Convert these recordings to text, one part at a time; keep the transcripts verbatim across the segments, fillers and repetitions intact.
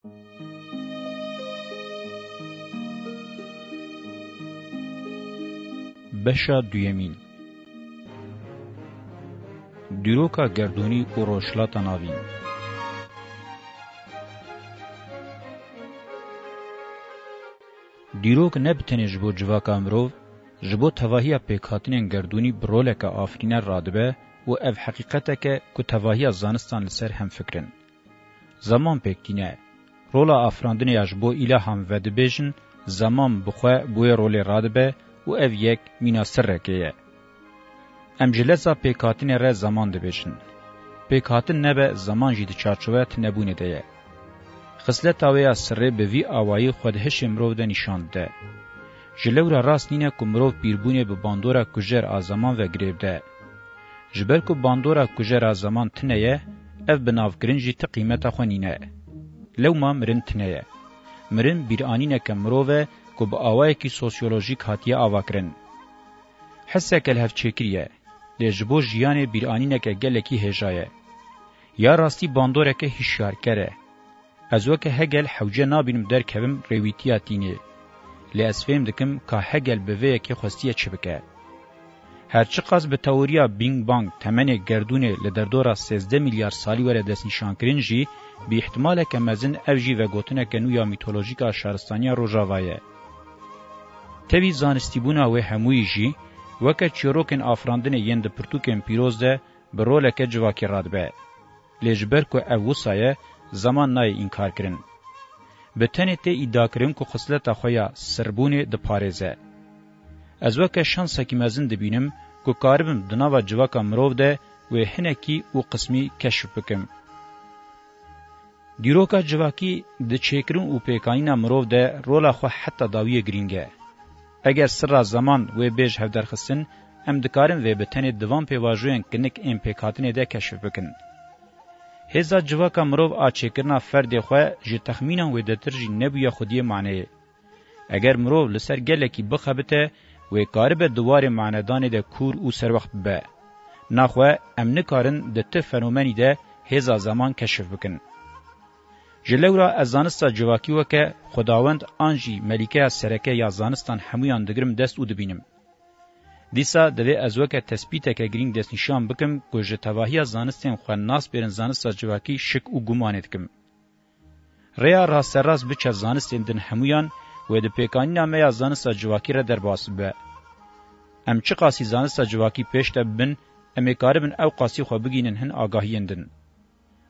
Beşa duyemîn. Dîroka gerdûnî û Rojhilata Navîn. Dîrok ne bi tenê ji bo civaka mirov, ji bo tevahiya pêkhatinên gerdûnî bi roleke afirîner radibe û ev heqîqeteke ku tevahiya zanistan li ser hem fikir in. Zeman pêk tîne. Rola afirandinê ya ji bo îlahan vedibêjin, zeman bi xwe bi wê rolê radibe û ev yek mîna sirrekê ye. Em ji leza pêkhatinê re zeman dibêjin. Pêkhatin nebe, zeman jî di çarçoveya tinebûnê de ye. Xisleta wê ya sirrê bi vî awayî xwe di hişê mirov de nîşan dide. Ji lewra rast nîne ku mirov pîrbûnê bi bandora kujer a zeman ve girê bide. Ji ber ku bandora kujer a zeman tune ye, ev binavkirin jî ti qîmeta xwe nîne. Lewma mirin tune ye. Mirin bîranîneke mirov e ku bi awayekî sosyolojîk hatiye avakirin. Hiseke li hev çêkirî ye, lê ji bo jiyanê bîranîneke gelekî hêja ye. Ya rastî bandoreke hişyarker e. Ez weke Hegel hewce nabînim derkevim rêwîtiya tînê. Lê ez fêm dikim ka Hegel bi vê yekê xwestiye çi bike. Her çiqas bi teoriya Big Bang temenê gerdûnê li derdora sêzdeh milyar salî were destnîşankirin jî, bi îhtimaleke mezin ev jî vegotineke nû ya mîtolojîk a şaristaniya Rojava ye. Tevî zanistîbûna wê hemûyî jî, weke çîrokên afirandinê yên di pirtûkên pîroz de bi roleke civakî radibe. Lê ji ber ku ev wisa ye, zeman nayê înkarkirin. Bi tenê tê îdiakirin ku xisleta xwe ya sirbûnê diparêze. Ez weke şansekî mezin dibînim ku karibim di nava civaka mirov de wê hinekî û qismî keşf bikim. Dîroka civakî di çêkirin û pêkanîna mirov de rola xwe heta dawiyê girîng e. Eger sirra zeman wê bê ji hev derxistin, em dikarin vê bi tenê di van pêvajoyên kinik ên pêkhatinê de keşf bikin. Hêza civaka mirov a çêkirina ferdê xwe ji texmînan wêdetir jî nebûye xwediyê maneyê. Eger mirov li ser gelekî bixebite, wê karibe di warê manedanê de kûr û serwext bibe. Naxwe em nikarin di ti fenomenî de hêza zeman keşif bikin. Ji lewra ez zanista civakî weke xwedawend an jî melîkeya sereke ya zanistan hemûyan digirim dest û dibînim. Dîsa divê ez weke tespîteke girîng destnîşan bikim ku ji tevahiya zanistên xwe nas bêrin zanista civakî şik û gumanê dikim. Rêya rasterast biçe zanistên din hemûyan wê di pêkanîna me ya zanista civakî re derbas bibe. Em çiqasî zanista civakî pêş de bibin, em ê karibin ew qasî xwe bigihînin hin agahiyên din.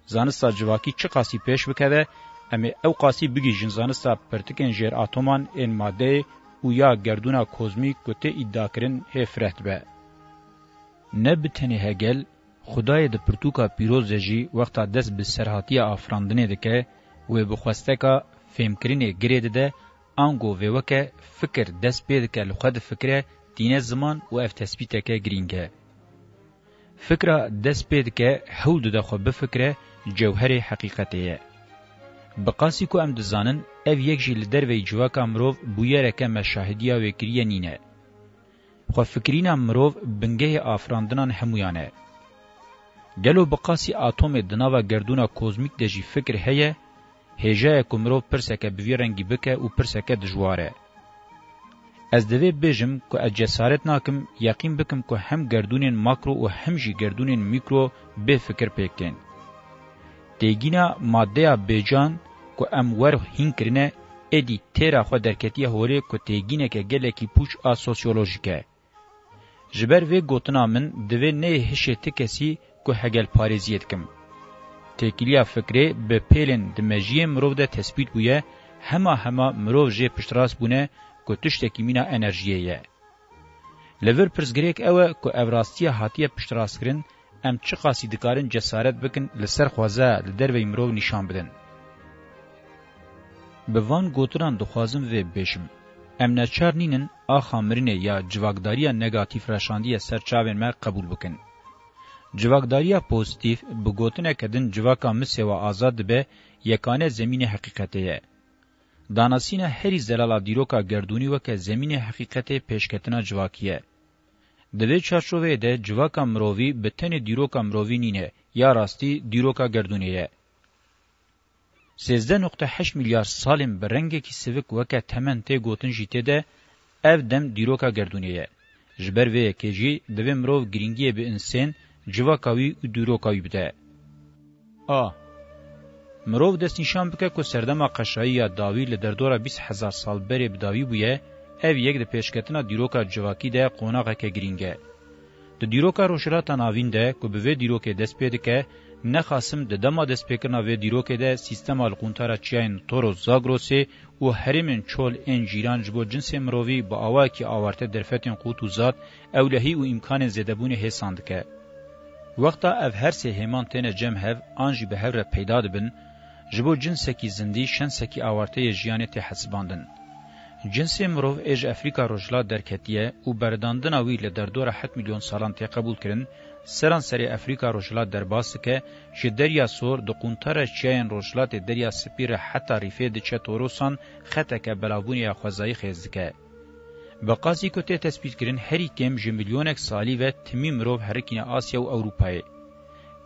Zanista civakî çiqasî pêş bikeve, em ê ew qasî bigihîjin zanista pirtikên jêratoman ên madeyê û ya gerdûna kozmîk ku tê îdiakirin hê fireh dibe. Ne bi tenê Hegel, Xwedayê di pirtûka pîroz de jî wexta dest bi serhatiya afirandinê dike, wê bi xwesteka fêmkirinê girê dide, ango vê weke fikir dest pê dike li xwe difikire, tîne ziman û ev tespîteke girîng e. Fikra dest pê dike, hewl dide xwe bifikire, cewherê heqîqetê ye. Bi qasî ku em dizanin, ev yek jî li derveyî civaka mirov bûyereke me şahidiya wê kiriye nîne. Xwefikirîna mirov bingehê afirandinan hemûyan e. Gelo bi qasî atomê di nava gerdûna kozmîk de jî fikir heye? Hêja ye ku mirov pirseke bi vî rengî bike û pirseke dijwar e. Ez divê bêjim ku ez cesaret nakim yeqîn bikim ku hem gerdûnên makro û hem jî gerdûnên mîkro bê fikir pêk tên. Têgîna madeya bêcan ku em wer hîn kirine, êdî têra xwe derketiye holê ku têgîneke gelekî pûç a sosyolojîk e. Ji ber vê gotina min divê neyê hişê ti kesî ku Hegel parêziyê dikim. Têkiliya fikrê bi pêlên di mejiyê mirov de tespît bûye, hema hema mirov jê piştrast bûne ku tiştekî mîna enerjiyê ye. Li vir pirsgirêk ew e ku ev rastiya hatiye piştrastkirin, em çiqasî dikarin cesaret bikin li ser xwezaya li derveyî mirov nîşan bidin? Bi van gotinan dixwazim vê bibêjim, em neçar nînin axa mirinê ya civakdariya negatîf reşandiye ser çavên me qebûl bikin. Civakdariya pozîtîf bi gotineke din civaka misê we azad dibe, yekane zemînê heqîqetê ye. Danasîna herî zelal a dîroka gerdûnî weke zemînê heqîqetê pêşketina civakî ye. Di vê çarçoveyê de civaka mirovî bi tenê dîroka mirovî nîne, ya rastî dîroka gerdûnê ye. Sêzdeh nokte heşt milyar salên bi rengekî sivik weke temen tê gotin jî tê de, ev dem dîroka gerdûnê ye. Ji ber vê yekê jî divê mirov girîngiyê bi insên, civaka wî û dîroka wî bide. A. Mirov destnîşan bike ku serdema qeşayî ya dawî li derdora bîst hezar sal berê bi dawî bûye, ev yek di pêşketina dîroka civakî de qonaxeke girîng e. Di dîroka Rojhilata Navîn de ku bi vê dîrokê dest pê dike, nexasim di dema destpêkirina vê dîrokê de sîstema li quntara çiyayên Toros Zagrosê û herêmên çol ên cîran ji bo cinsê mirovî bi awayekî awarte derfetên qût û zat, ewlehî û îmkanên zêdebûnê hêsan dike. Wexta ev her sê hêman têne cem hev an jî bi hev re peyda dibin, ji bo cinsekî zindî şensekî awarte yê jiyanê tê hesibandin. Cinsê mirov ê ji Efrîka Rojhilat derketiye û beredandina wî li derdora heft milyon salan tê qebûlkirin, seranserê Efrîka Rojhilat derbas dike, ji Derya Sor di quntara çiyayên Rojhilatê Derya Spî re heta Rîfê diçe Torosan xeteke belavbûnê ya xwezayî xêz dike. Bi qasî ku tê tespîtkirin, herî kêm ji milyonek salî ve timî mirov herikîne Asya û Ewropayê.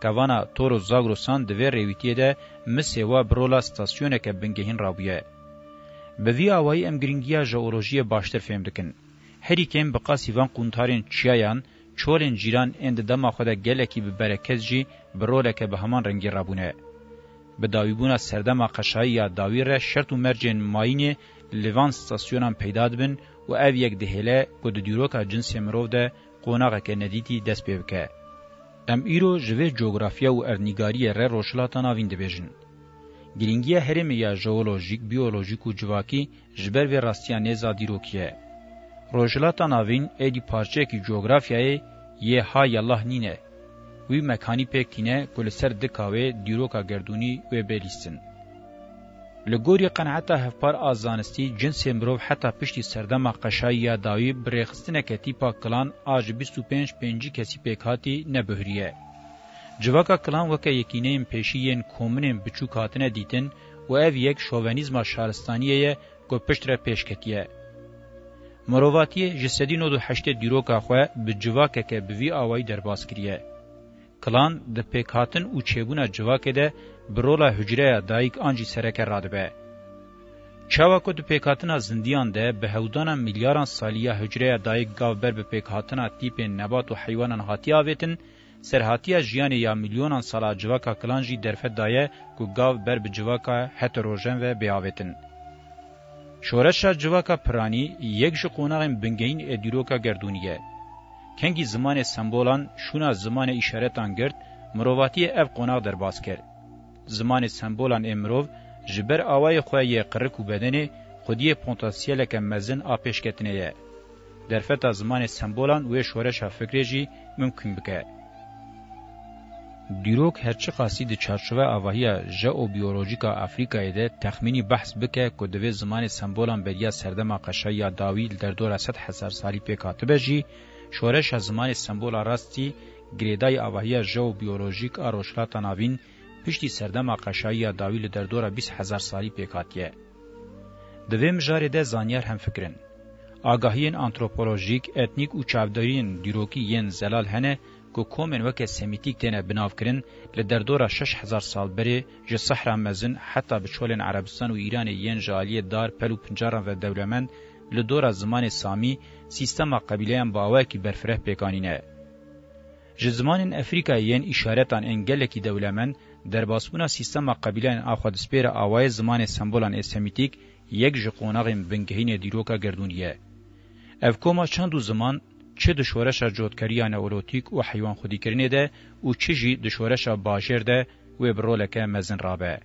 Kevana Toros Zagrosan di vê rêwîtiyê de misê wa bi rola stasyoneke bingehîn rabûye. Bi vî awayî em girîngiya jeolojiyê baştir fêm dikin. Herî kêm bi qasî van quntarên çiyayan, çolên cîran ên di dema xwe de gelekî bi bereket jî bi roleke bi heman rengî rabûne. Bi dawîbûna serdema qeşayî ya dawî re şert û mercên mayînê li van stasyonan peyda dibin û ev yek dihêle ku di dîroka cinsê mirov de qonaxeke nedîtî dest pê bike. Em îro ji vê cografiya û erdnîgariyê re Rojhilata Navîn dibêjin. Girîngiya herêmê ya jeolojîk, biyolojîk û civakî ji ber vê rastiya nêza dîrokî ye. Rojhilata Navîn êdî parçeyekî cografyayê yê ha yallah nîne. Wî mekanî pêk tîne ku li ser dika wê dîroka gerdûnî wê bê lîstin. Li gorî qenaeta hevpar a zanistî, cinsê mirov heta piştî serdema qeşayî ya dawî bi rêxistineke tîpa klan a ji bîst û pênc pêncî kesî pêkhatî nebihuriye. Civaka klan weke yekîneyên pêşî yên kominên biçûk hatine dîtin û ev yek şovenîzma şaristaniyê ye ku pişt re pêş ketiye. Mirovatiyê ji sedî nod û heştê dîroka xwe bi civakeke bi vî awayî derbas kiriye. Klan di pêkhatin û çêbûna civakê de bi rola hucreya dayik an jî sereke radibe. Çawa ku di pêkhatina zindiyan de bi hewdana milyaran salî ya hucreya dayik gav ber bi pêkhatina tîpên nebat û heywanan hatiye avêtin, serhatiya jiyanê ya milyonan sala civaka klan jî derfet daye ku gav ber bi civaka heterojen ve bê avêtin. Şoreşa civaka piranî yek ji qonaxên bingehîn ê dîroka gerdûnî ye. Kengî zimanê sembolan şûna zimanê îşaretan girt, mirovatiyê ev qonax derbas kir. Zimanê sembolan ê mirov ji ber awayê xwe yê qirik û bedenê xwediyê potansiyeleke mezin a pêşketinê ye. Derfeta zimanê sembolan wê şoreşa fikrê jî mimkun bike. Dîrok her çiqasî di çarçoveya avahiya jeobiyolojîk a Afrîkayê de texmînî behs bike ku divê zimanê sembolan beriya serdema qeşayî ya dawî li derdora sed hezar salî pêk hatibe jî, şoreşa zimanê sembola rastî girêdayî avahiya jeobiyolojîk a Rojhilata Navîn piştî serdema qeşayî ya dawî li derdora bîst hezar salî pêk hatiye. Di vê mijarê de zanyar hemfikir in. Agahiyên antropolojîk, etnîk û çavdêriyên dîrokî yên zelal hene ku komên weke semîtîk têne binavkirin, li derdora şeş hezar sal berê ji Sehra Mezin heta bi çolên Erebistan û Îranê yên ji aliyê dar, pel û pincaran ve dewlemend, li dora zimanê samî sîstema qebîleyan bi awayekî berfireh pêk anîne. Ji zimanên Efrîkayê yên îşaretan ên gelekî dewlemend, derbasbûna sîstema qebîleyan a xwedispêre awayê zimanê sembolan ê semîtîk yek ji qonaxên bingehîn ê dîroka gerdûnî ye. Ev koma çand û ziman çi di şoreşa cotkeriya neolotîk û heywanxwedîkirinê de û çi jî di şoreşa bajêr de wê bi roleke mezin rabe.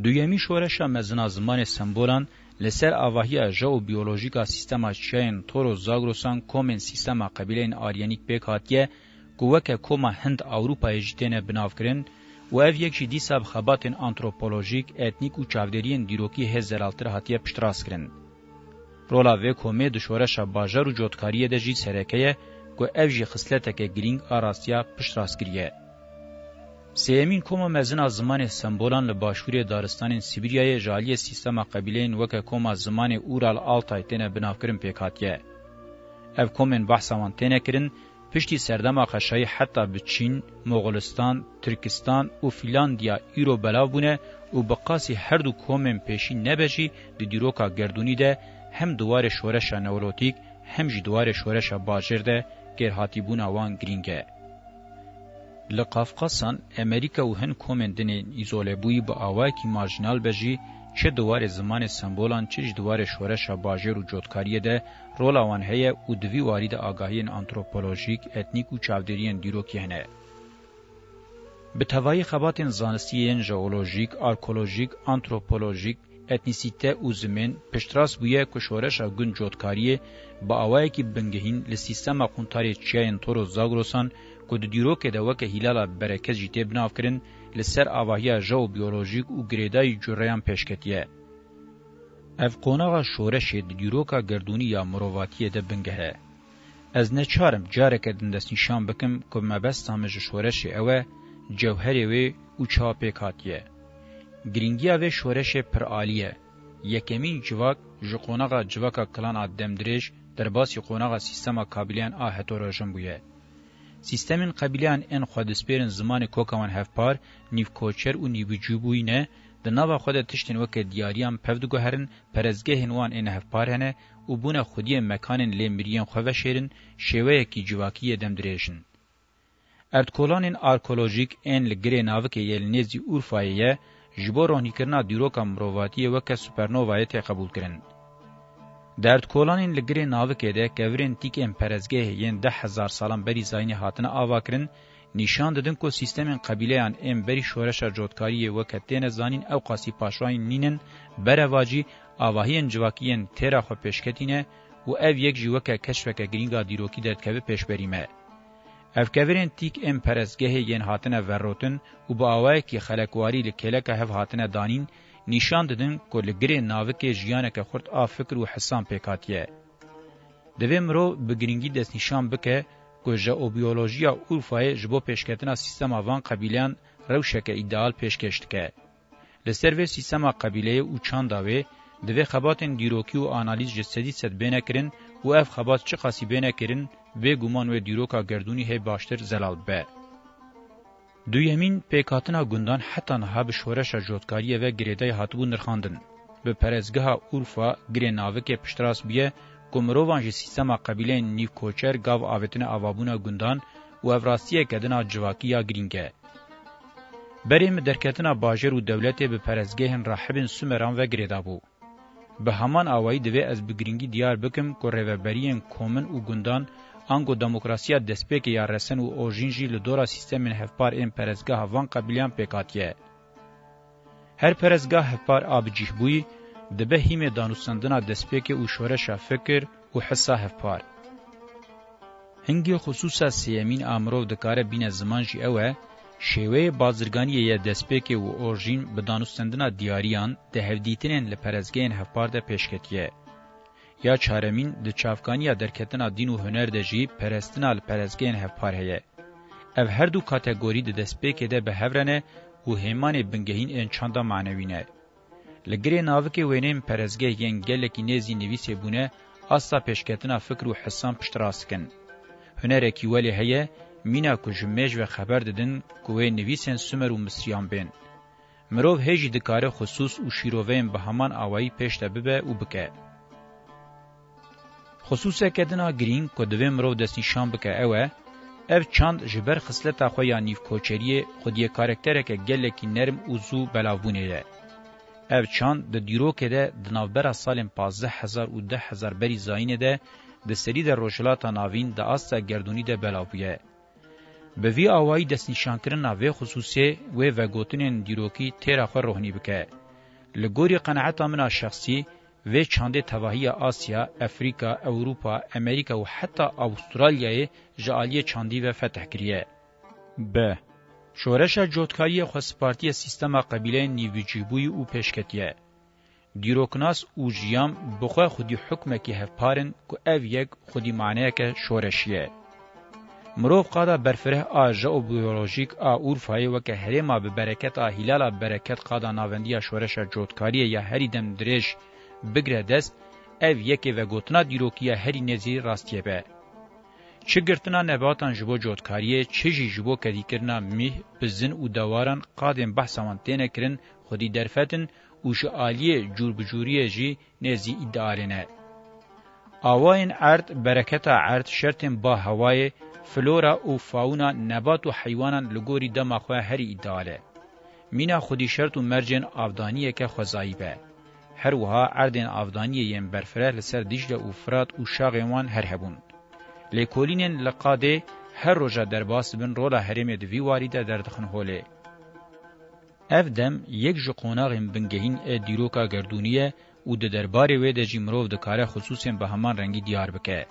Duyemîn şoreşa mezin a zimanê sembolan li ser avahiya jeobiyolojîk a sîstema çiyayên Toros Zagrosan komên sîstema qebîleyên Aryenîk pêk hatiye ku weke koma Hind Ewropayê jî têne binavkirin û ev yek jî dîsa bi xebatên antropolojîk, etnîk û çavdêriyên dîrokî hê zelaltir hatiye piştrastkirin. Rola vê komê di şoreşa bajar û cotkariyê de jî sereke ye ku ev jî xisleteke girîng a rastiya piştrastkirî ye. Sêyemîn koma mezin a zimanê sembolan li başûrê daristanên Sîbiryayê ji aliyê sîstema qebîleyên weke koma zimanê Ural Altay têne binavkirin pêk hatiye. Ev komên behsa wan têne kirin, Piştî serdema xweşayî heta bi Çîn, Moxolistan, Tirkistan û Fînlandiya îro belav bûne û bi qasî her du komên pêşî nebe jî di dîroka gerdûnî de hem di warê şoreşa neolotîk hem jî di warê şoreşa bajêr de kêrhatîbûna wan girîng e. Li Qafqasan, Amerîka û hin komên din ên îzolebûyî bi awayekî marjînal be jî, çi di warê zimanê sembolan, çi jî di warê şoreşa bajêr û cotkariyê de rola wan heye û di vî warî de agahiyên antropolojîk, etnîk û çavdêriyên dîrokî hene. Bi tevahî xebatên zanistî yên jeolojîk, arkolojîk, antropolojîk, etnîsîte û zimên piştrast bûye ku şoreşa gund cotkariyê bi awayekî bingehîn li sîstema qûntarê çiyayên Toros Zagrosan ku di dîrokê de weke hîlala bereket jî tê binavkirin, li ser avahiya jeobiyolojîk û girêdayî cureyan pêş ketiye. Ev qonaxa şoreşê di dîroka gerdûnî ya mirovatiyê de bingeh e. Ez neçar im careke din destnîşan bikim ku mebesta min ji şoreşê ew e, cewherê wê û çawa pêk hatiye. Girîngiya vê şoreşê piralî ye. Yekemîn civak ji qonaxa civaka klana demdirêj derbasî qonaxa sîstema kabîleyan a heterojen bûye. Sîstemên qebîleyan ên xwedispêr in zimanê koka wan hevpar, nîvkoçer û nîvbicûbûyî ne, di nava xwe de tiştên weke diyariyan pev diguherin, perestgehên wan ên hevpar hene û bûne xwediyên mekanên lêmiriyên xwe veşêrin, şêweyekî civakî yê demdirêj in. Erdkolanên arkeolojîk ên li girê navikê yê li nêzî Urfayê ye, ji bo ronîkirina dîroka mirovatiyê weke supernovayê tê qebûlkirin. Di erdkolanên li girê navikê de kevirên tîk ên perestgehê yên deh hezar salan berî zayînê hatine avakirin, nîşan didin ku sîstemên qebîleyan ên berî şoreşa cotkariyê weke têne zanîn ewqasî paşayîn nînin, berevacî avahiyên civakî yên têra xwe pêşketî ne û ev yek jî weke keşfeke girîng a dîrokî derdikeve pêşberî me. Ev kevirên tîk ên perestgehê yên hatine verotin û bi awayekî xelekwarî li kêleka hev hatine danîn, nîşan didin ku li girê navikê jiyaneke xurt a fikir û hisan pêk hatiye. Divê mirov bi girîngî destnîşan bike ku jeobiyolojiya Urfayê ji bo pêşketina sîstema van qebîleyan rewşeke îdeal pêşkêş dike. Li ser vê sîstema qebîleyê û çanda wê, divê xebatên dîrokî û analîz ji sedî sed bêne kirin û ev xebat çiqasî bêne kirin, bêguman wê dîroka gerdûnî hê baştir zelal bibe. Duyemîn, pêkhatina gundan heta niha bi şoreşa cotkariyê ve girêdayî hatibû nirxandin. Bi perestgeha Urfa, girê navikê piştrast bûye ku mirovan ji sîstema qebîleyên nîvkoçer gav avêtine avabûna gundan û ev rastiyeke din a civakî ya girîng e. Berê min derketina bajêr û dewletê bi perestgehên rahibên Sumeran ve girêdabû. Bi heman awayî divê ez bi girîngî diyar bikim ku rêveberiyên komin û gundan, ango demokrasiya destpêkê ya resen û orjîn jî li dora sîstemên hevpar ên perestgeha van qebîleyan pêk hatiye. Her perestgah hevpar a bi cih bûyî, dibe hîmê danûstendina destpêkê û şoreşa fikir û hisa hevpar. Hingê xisûsa sêyemîn a mirov dikare bîne ziman jî ew e, şêweyê bazirganiyê yê destpêkê û orjîn bi danûstendina diyariyan di hevdîtinên li perestgehên hevpar de pêş ketiye. Ya çaremîn, di çavkaniya derketina dîn û huner de jî perestina li perestgehên hevpar heye. Ev her du kategorî di destpêkê de bi hev re ne û hêmanê bingehîn ên çanda manewî ne. Li girê navikê wêneyên perestgeh yên gelekî nêzî nivîsê bûne, asta pêşketina fikr û hisan piştrast dikin. Hunerekî welê heye, mîna ku ji mêj ve xeber didin ku wê nivîsên Sumer û Misriyan bên. Mirov hê jî dikare xisûs û şîroveyên bi heman awayî pêş de bibe û bike. Xisûseke din a girîng ku divê mirov destnîşan bike ew e, ev çand ji ber xisleta xwe ya nîvkoçeriyê xwediyê karaktereke gelekî nerm û zû belavbûnê ye. Ev çand di dîrokê de di navbera salên pazdeh hezar û deh hezar berî zayînê de di serî de Rojhilata Navîn di asta gerdûnî de belav bûye. Bi vî awayî destnîşankirina vê xisûsê wê vegotinên dîrokî têra xwe rohnî bike. Li gorî qenaeta min a şexsî, vê çandê tevahiya Asya, Efrîka, Ewropa, Amerîka û heta Awustralyayê ji aliyê çandî ve fetih kiriye. B. Şoreşa cotkariyê xwe spartiye sîstema qebîleyên nîvbicîbûyî û pêşketiye. Dîroknas û jiyan bi xwe xwedî hukmekî hevpar in ku ev yek xwedî maneyeke şoreşî ye. Mirov qada berfireh a jeobiyolojîk a Urfayê weke herêma bi bereket a hîlala bereket qada navendiya şoreşa cotkariyê ya herî dem dirêj bigire dest, ev yekê vegotina dîrokî ya herî nêzî rastiyê be. Çi girtina nebatan ji bo cotkariyê, çi jî ji bo kedîkirina mîh, bizin û dewaran qadên behsa wan têne kirin, xwedî derfet in û ji aliyê cûrbicûriyê jî nêzî îdealê ne. Awayên erd, bereketa erd, şertên ba hewayê, flora û fauna, nebat û heywanan li gorî dema xwe herî îdeal e. Mîna xwedî şert û mercên avdaniyeke xwezayî be. Her wiha erdên avdaniyê yên berfireh li ser Dîcle û Firat û şaxên wan her hebûn. Lêkolînên li qadê her roja derbas dibin, rola herêmê di vî warî de derdixin holê. Ev dem yek ji qonaxên bingehîn ê dîroka gerdûnî ye û di derbarê wê de jî mirov dikare xisûsên bi heman rengî diyar bike.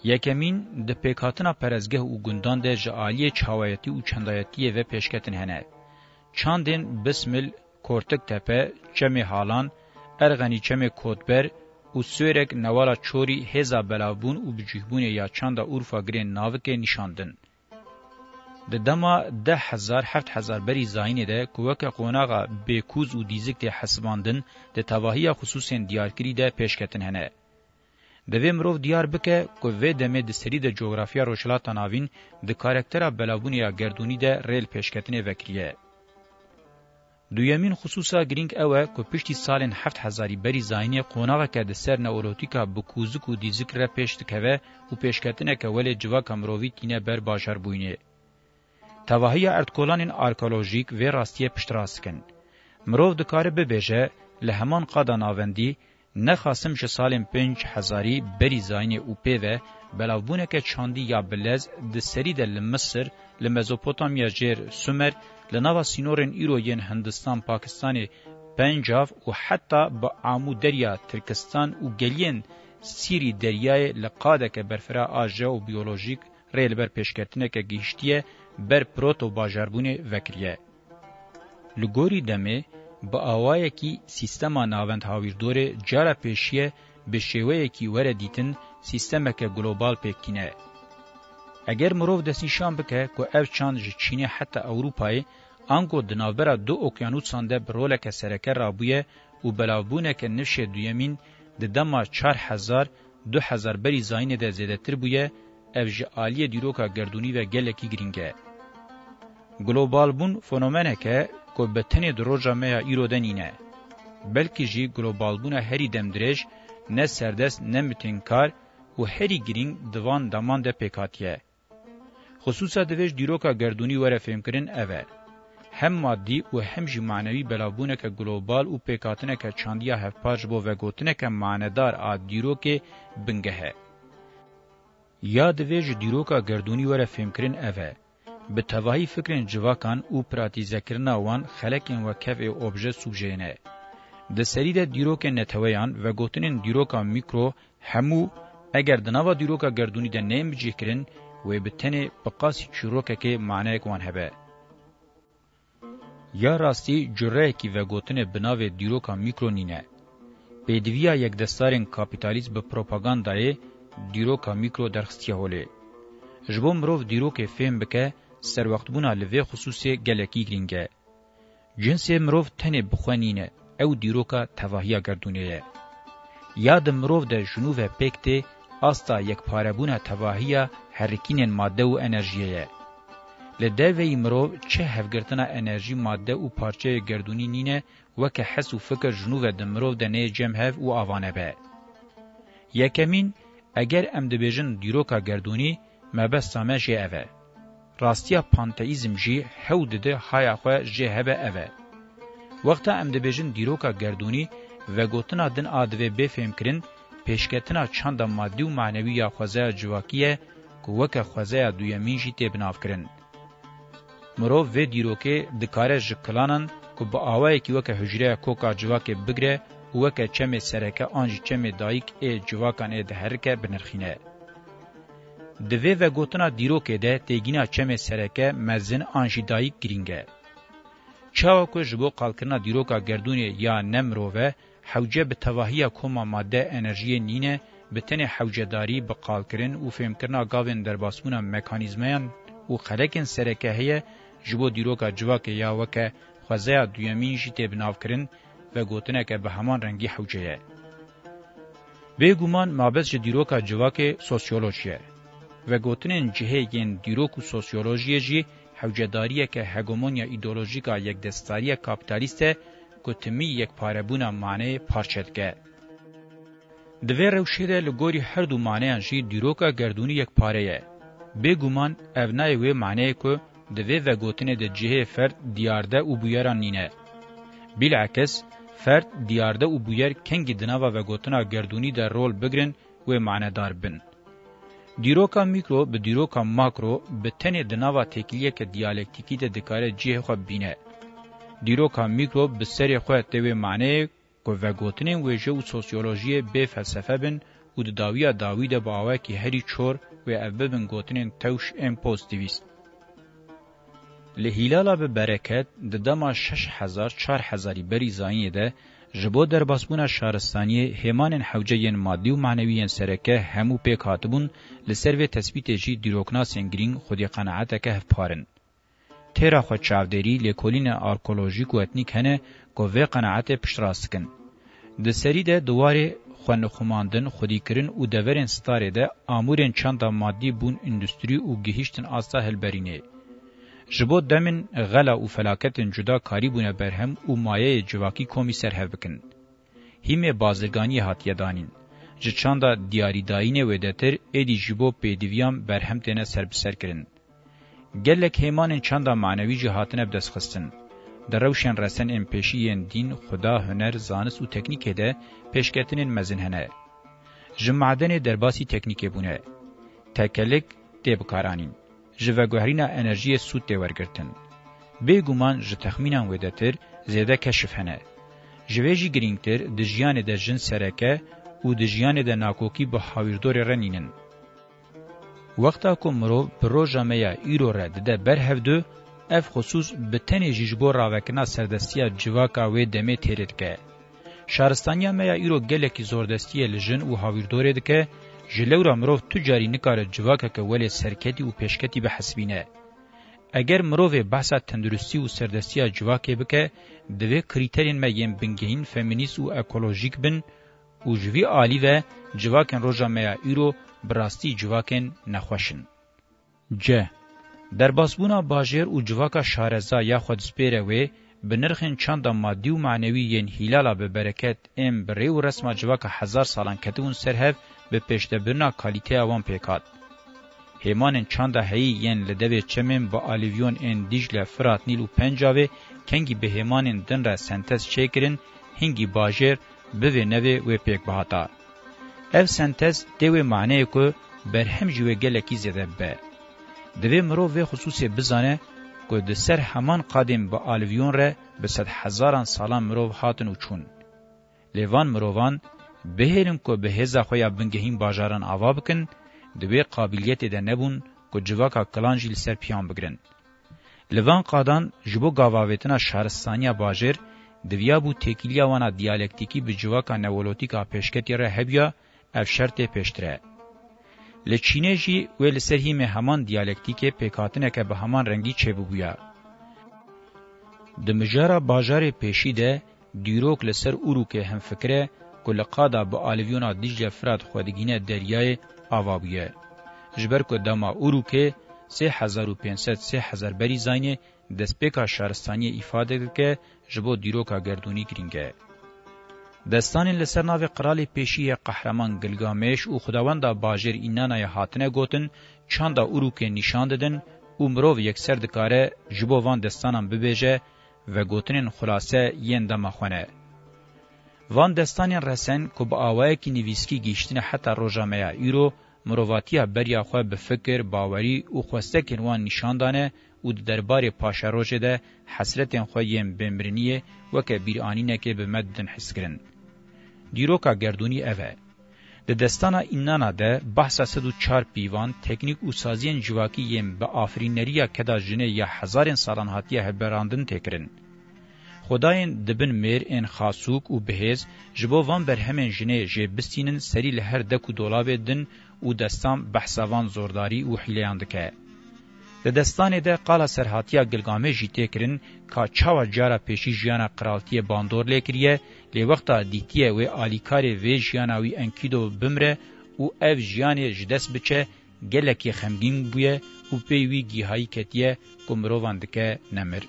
Yekemîn, di pêkhatina perestgeh û gundan de ji aliyê çawayetî û çandayetiyê ve pêşketin hene. Çandên Bismil, Kortiktepe, Çemê Halan, Erxenî, Çemê Kotber û Sêwrek newala çorî hêza belavbûn û bicûhbûnê ya çanda Urfa girên navikê nîşandin. Di dema deh hezar heft hezar berî zayînê de ku weke qonaxa bêkûz û dîzik tê hesibandin, di tevahiya xisûsên diyarkirî de pêşketin hene. Divê mirov diyar bike ku vê demê di serî de cografya Rojhilata Navîn di karaktera belavbûnê ya gerdûnî de rê li pêşketinê vekiriye. Duyemîn xisûsa girîng ew e ku piştî salên heft hezarî berî zayînê qonaxeke di ser neolotîka bi kûzik û dîzik re pêş dikeve û pêşketineke welê civaka mirovî tîne ber bajar bûyînê. Tevahiya erdkolanên arkeolojîk vê rastiyê piştrast dikin. Mirov dikare bibêje, li heman qada navendî, nexasim ji salên pênc hezarî berî zayînê û pê ve belavbûneke çandî ya bilez di serî de li Misir, li Mezopotamya jêr Sumer, li nava sînorên îro yên Hindistan, Pakistanê, Pencav û heta bi Amûderya Tirkistan û geliyên Sîrî deryayê li qadeke berfireh a jeobiyolojîk rê li ber pêşketineke gihiştiye ber proto-bajarbûnê vekiriye. Li gorî demê, bi awayekî sîstema navend hawîrdorê cara pêşiye bi şêweyekî were dîtin, sîstemeke global pêk tîne. Eger mirov destnîşan bike ku ev çand ji Çînê heta Ewropayê, ango di navbera du okyanûsan de bi roleke sereke rabûye û belavbûneke nifşê duyemîn di dema çar hezar, du hezar berî zayînê de zêdetir bûye, ev ji aliyê dîroka gerdûnî ve gelekî girîng e. Globalbûn fenomeneke ku bi tenê di roja me ya îro de nîne. Belkî jî globalbûna herî demdirêj, ne serdest ne mitînkar û herî girîng di van deman de pêk hatiye. Xisûsa divê ji dîroka gerdûnî were fêmkirin ev e. Hem madî û hem jî manewî belavbûneke global û pêkhatineke çandiya hevpar ji bo vegotineke manedar a dîrokê bingeh e. Ya divê ji dîroka gerdûnî were fêmkirin ev e. Bi tevahî fikrên civakan û pratîzekirina wan xelekên wekhev ê obje sûceyê ne. Di serî de dîrokên neteweyan, vegotinên dîroka mîkro, hemû, eger di nava dîroka gerdûnî de neyên bicihkirin, wê bi tenê bi qasî çîrokekê maneyek wan hebe. Ya rastî cureyekî vegotinê bi navê dîroka mîkro nîne. Pêdiviya yekdestarên kapîtalîst bi propagandayê dîroka mîkro derxistiye holê. Ji bo mirov dîrokê fêm bike, serwextbûna li vê xisûsê gelekî girîng e. Cinsê mirov tenê bi xwe nîne, ew dîroka tevahiya gerdûnê ye. Ya di mirov de ji nû ve pêk tê, asta yekparebûna tevahiya herikînên madde û enerjiyê ye. Li derveyî mirov çi hevgirtina enerjî, madde û parçeyê gerdûnî nîne, weke hes û fikir ji nû ve di mirov de neyê cem hev û avane be. Yekemîn, eger em dibêjin dîroka gerdûnî, mebesta me jê ev e. Rastiya panteîzm jî hew dide haya xwe jê hebe ev e. Wexta em dibêjin dîroka gerdûnî, vegotina din a divê bê fêmkirin, pêşketina çanda madî û manewî ya xwezaya civakî ye ku weke xwezaya duyemîn jî tê binavkirin. Mirov vê dîrokê dikare ji kilanan ku bi awayekî weke hicreya koka civakê bigire û weke çemê sereke an jî çemê dayik ê civakan ê diherike binirxîne. Di vê vegotina dîrokê de têgîna çemê sereke mezin an jî dayik girîng e. Çawa ku ji bo qalkirina dîroka gerdûnê ya ne mirov e, hewce bi tevahiya koma madde enerjiyê nîne, bi tenê hewcedarî bi qalkirin û fêmkirina gavên derbasbûna mekanîzmayan û xelekên sereke heye, ji bo dîroka civakê ya weke xwezaya duyemîn jî tê binavkirin, vegotineke bi heman rengî hewce ye. Bêguman mabest ji dîroka civakê sosyolojî ye. Vegotinên cihê yên dîrok û sosyolojiyê jî hewcedariyeke hegemonya îdeolojîk a yekdestdariya kapîtalîst e ku timî yekparebûna maneyê parçe dike. Di vê rewşê de li gorî her du maneyan jî dîroka gerdûnî yekpare ye. Bêguman ev nayê wê maneyê ku di vê vegotinê de cihê ferd diyarde û bûyeran nîne. Bilekis, ferd, diyarde û bûyer kengî di nava vegotina gerdûnî de rol bigrin, wê manedar bin. Dîroka mîkro bi dîroka makro bi tenê di nava têkiliyeke diyalektîkî de dikare cihê xwe bibîne. Dîroka mîkro bi serê xwe tê wê maneyê ku vegotinên wêje û sosyolojiyê bê felsefe bin û di dawiya dawî de bi awayekî herî çor wê ev bibin gotinên tewş ên pozîtîvîst. Li Hîlala bi bereket di dema şeş hezar çar hezarî berî zayînê de ji bo derbasbûna şaristaniyê hêmanên hewce yên madî û manewî yên sereke hemû pêk hatibûn, li ser vê tespîtê jî dîroknasên girîng xwedî qenaeteke hevpar in. Têra xwe çavdêrî, lêkolînên arkeolojîk û etnîk hene ku vê qenaetê piştrast dikin. Di serî de di warê xwenixumandin, xwedîkirin û deverên starê de amûrên çanda madî bûn îndustrî û gihîştin asta hilberînê. Ji bo demên xela û felaketên cuda karîbûne berhem û mayeyê civakî komî ser hev bikin. Hîmê bazirganiyê hatiye danîn. Ji çanda diyarîdayînê wêdetir êdî ji bo pêdiviyan berhem têne serbiser kirin. Gelek hêmanên çanda manewî jî hatine bidestxistin. Di rewşên resen ên pêşî yên dîn, xuda, huner, zanist û teknîkê de pêşketinên mezin hene. Ji madenê derbasî teknîkê bûne. Tekelik tê bikaranîn. Ji veguherîna enerjiyê sûd tê wergirtin. Bêguman ji texmînan wêdetir zêde keşif hene. Ji vê jî girîngtir di jiyanê de jin sereke û di jiyanê de nakokî bi hawîrdorê re nînin. Wexta ku mirov bi roja me ya îro re dide ber hevdu, ev xisûs bi tenê jî ji bo ravekirina serdestiya civaka wê demê têrê dike. Şaristaniya me ya îro gelekî zordestiyê li jin û hawîrdorê dike, ji lewra mirov tu carî nikare civakeke welê serketî û pêşketî bihesibîne. Eger mirovê behsa tenduristî û serdestiya civakê bike, divê krîterên me yên bingehîn femînîst û ekolojîk bin, û ji vî alî ve civakên roja me ya îro bi rastî civakên nexweş in. C. Derbasbûna bajêr û civaka şareza ya xwe dispêre wê, bi nirxên çanda madî û manewî yên Hîlala bi bereket ên bi rê û resma civaka hezar salan ketibûn ser hev, bi pêşdebirina kalîteya wan pêk hat. Hêmanên çanda heyî yên li devê çemên bi alivyon ên Dîcle, Firat, Nîl û Pencavê kengî bi hêmanên din re sentez çêkirin, hingî bajêr bivê nevê wê pêk bihata. Ev sentez tê wê maneyê ku berhem ji wê gelekî zêde bibe. Divê mirov vê xisûsê bizane ku di ser heman qadên bi alivyon re bi sedhezaran salan mirov hatin û çûn. Lê van mirovan bihêlin ku bi hêza xwe ya bingehîn bajaran ava bikin, di wê qabîliyetê de nebûn ku civaka kilan jî li ser piyan bigirin. Li van qadan ji bo gavavêtina şaristaniya bajêr, diviyabû têkiliya wan a diyalektîkî bi civaka neolotîk a pêşketî re hebiya, ev şer tê pêştir e. Li Çînê jî wê li ser hîmê heman diyalektîkê pêkhatineke bi heman rengî çêbibûya. Di mijara bajarê pêşî de dîrok li ser Urûkê hemfikir e ku li qada bi alivyona Dîcle Firat xwe digihîne deryayê ava bûye. Ji ber ku dema Urûkê sê hezar û pênc sed sê hezar berî zayînê destpêka şaristaniyê îfade dike, ji bo dîroka gerdûnî girîng e. Destanên li ser navê qiralê pêşî yê qehreman Gilgamêş û xwedawenda bajêr Înanayê hatine gotin, çanda Urûkê nîşan didin û mirov yekser dikare ji bo van destanan bibêje, vegotinên xulase yên dema xwe ne. Van destanên resen ku bi awayekî nivîskî gihîştine heta roja me ya îro, mirovatiya beriya xwe bi fikir, bawerî û xwestekên wan nîşan dane û di derbarê paşerojê de hesretên xwe yên bêmiriniyê weke bîranînekê bi me didin his kirin. Dîroka gerdûnî ev e. Di destana Înana de behsa sed û çar pîvan, teknîk û saziyên civakî yên bi afirîneriya keda jinê ya hezarên salan hatiye hilberandin tê kirin. Xwedayên dibin mêr ên xasûk û bihêz ji bo van berhemên jinê jê bistînin serî li her dek û dolabê din û destan behsa van zordarî û hîleyan dike. Di destanê de qala serhatiya Gilgamêş jî tê kirin ka çawa cara pêşî jiyana qiraltiyê bandor lê kiriye, lê wexta dîtiye wê alîkarê vê jiyana wî Enkîdo bimre û ev jiyanê ji dest biçe, gelekî xemgîn bûye û pey wî gîhayî ketiye ku mirovan dike nemir.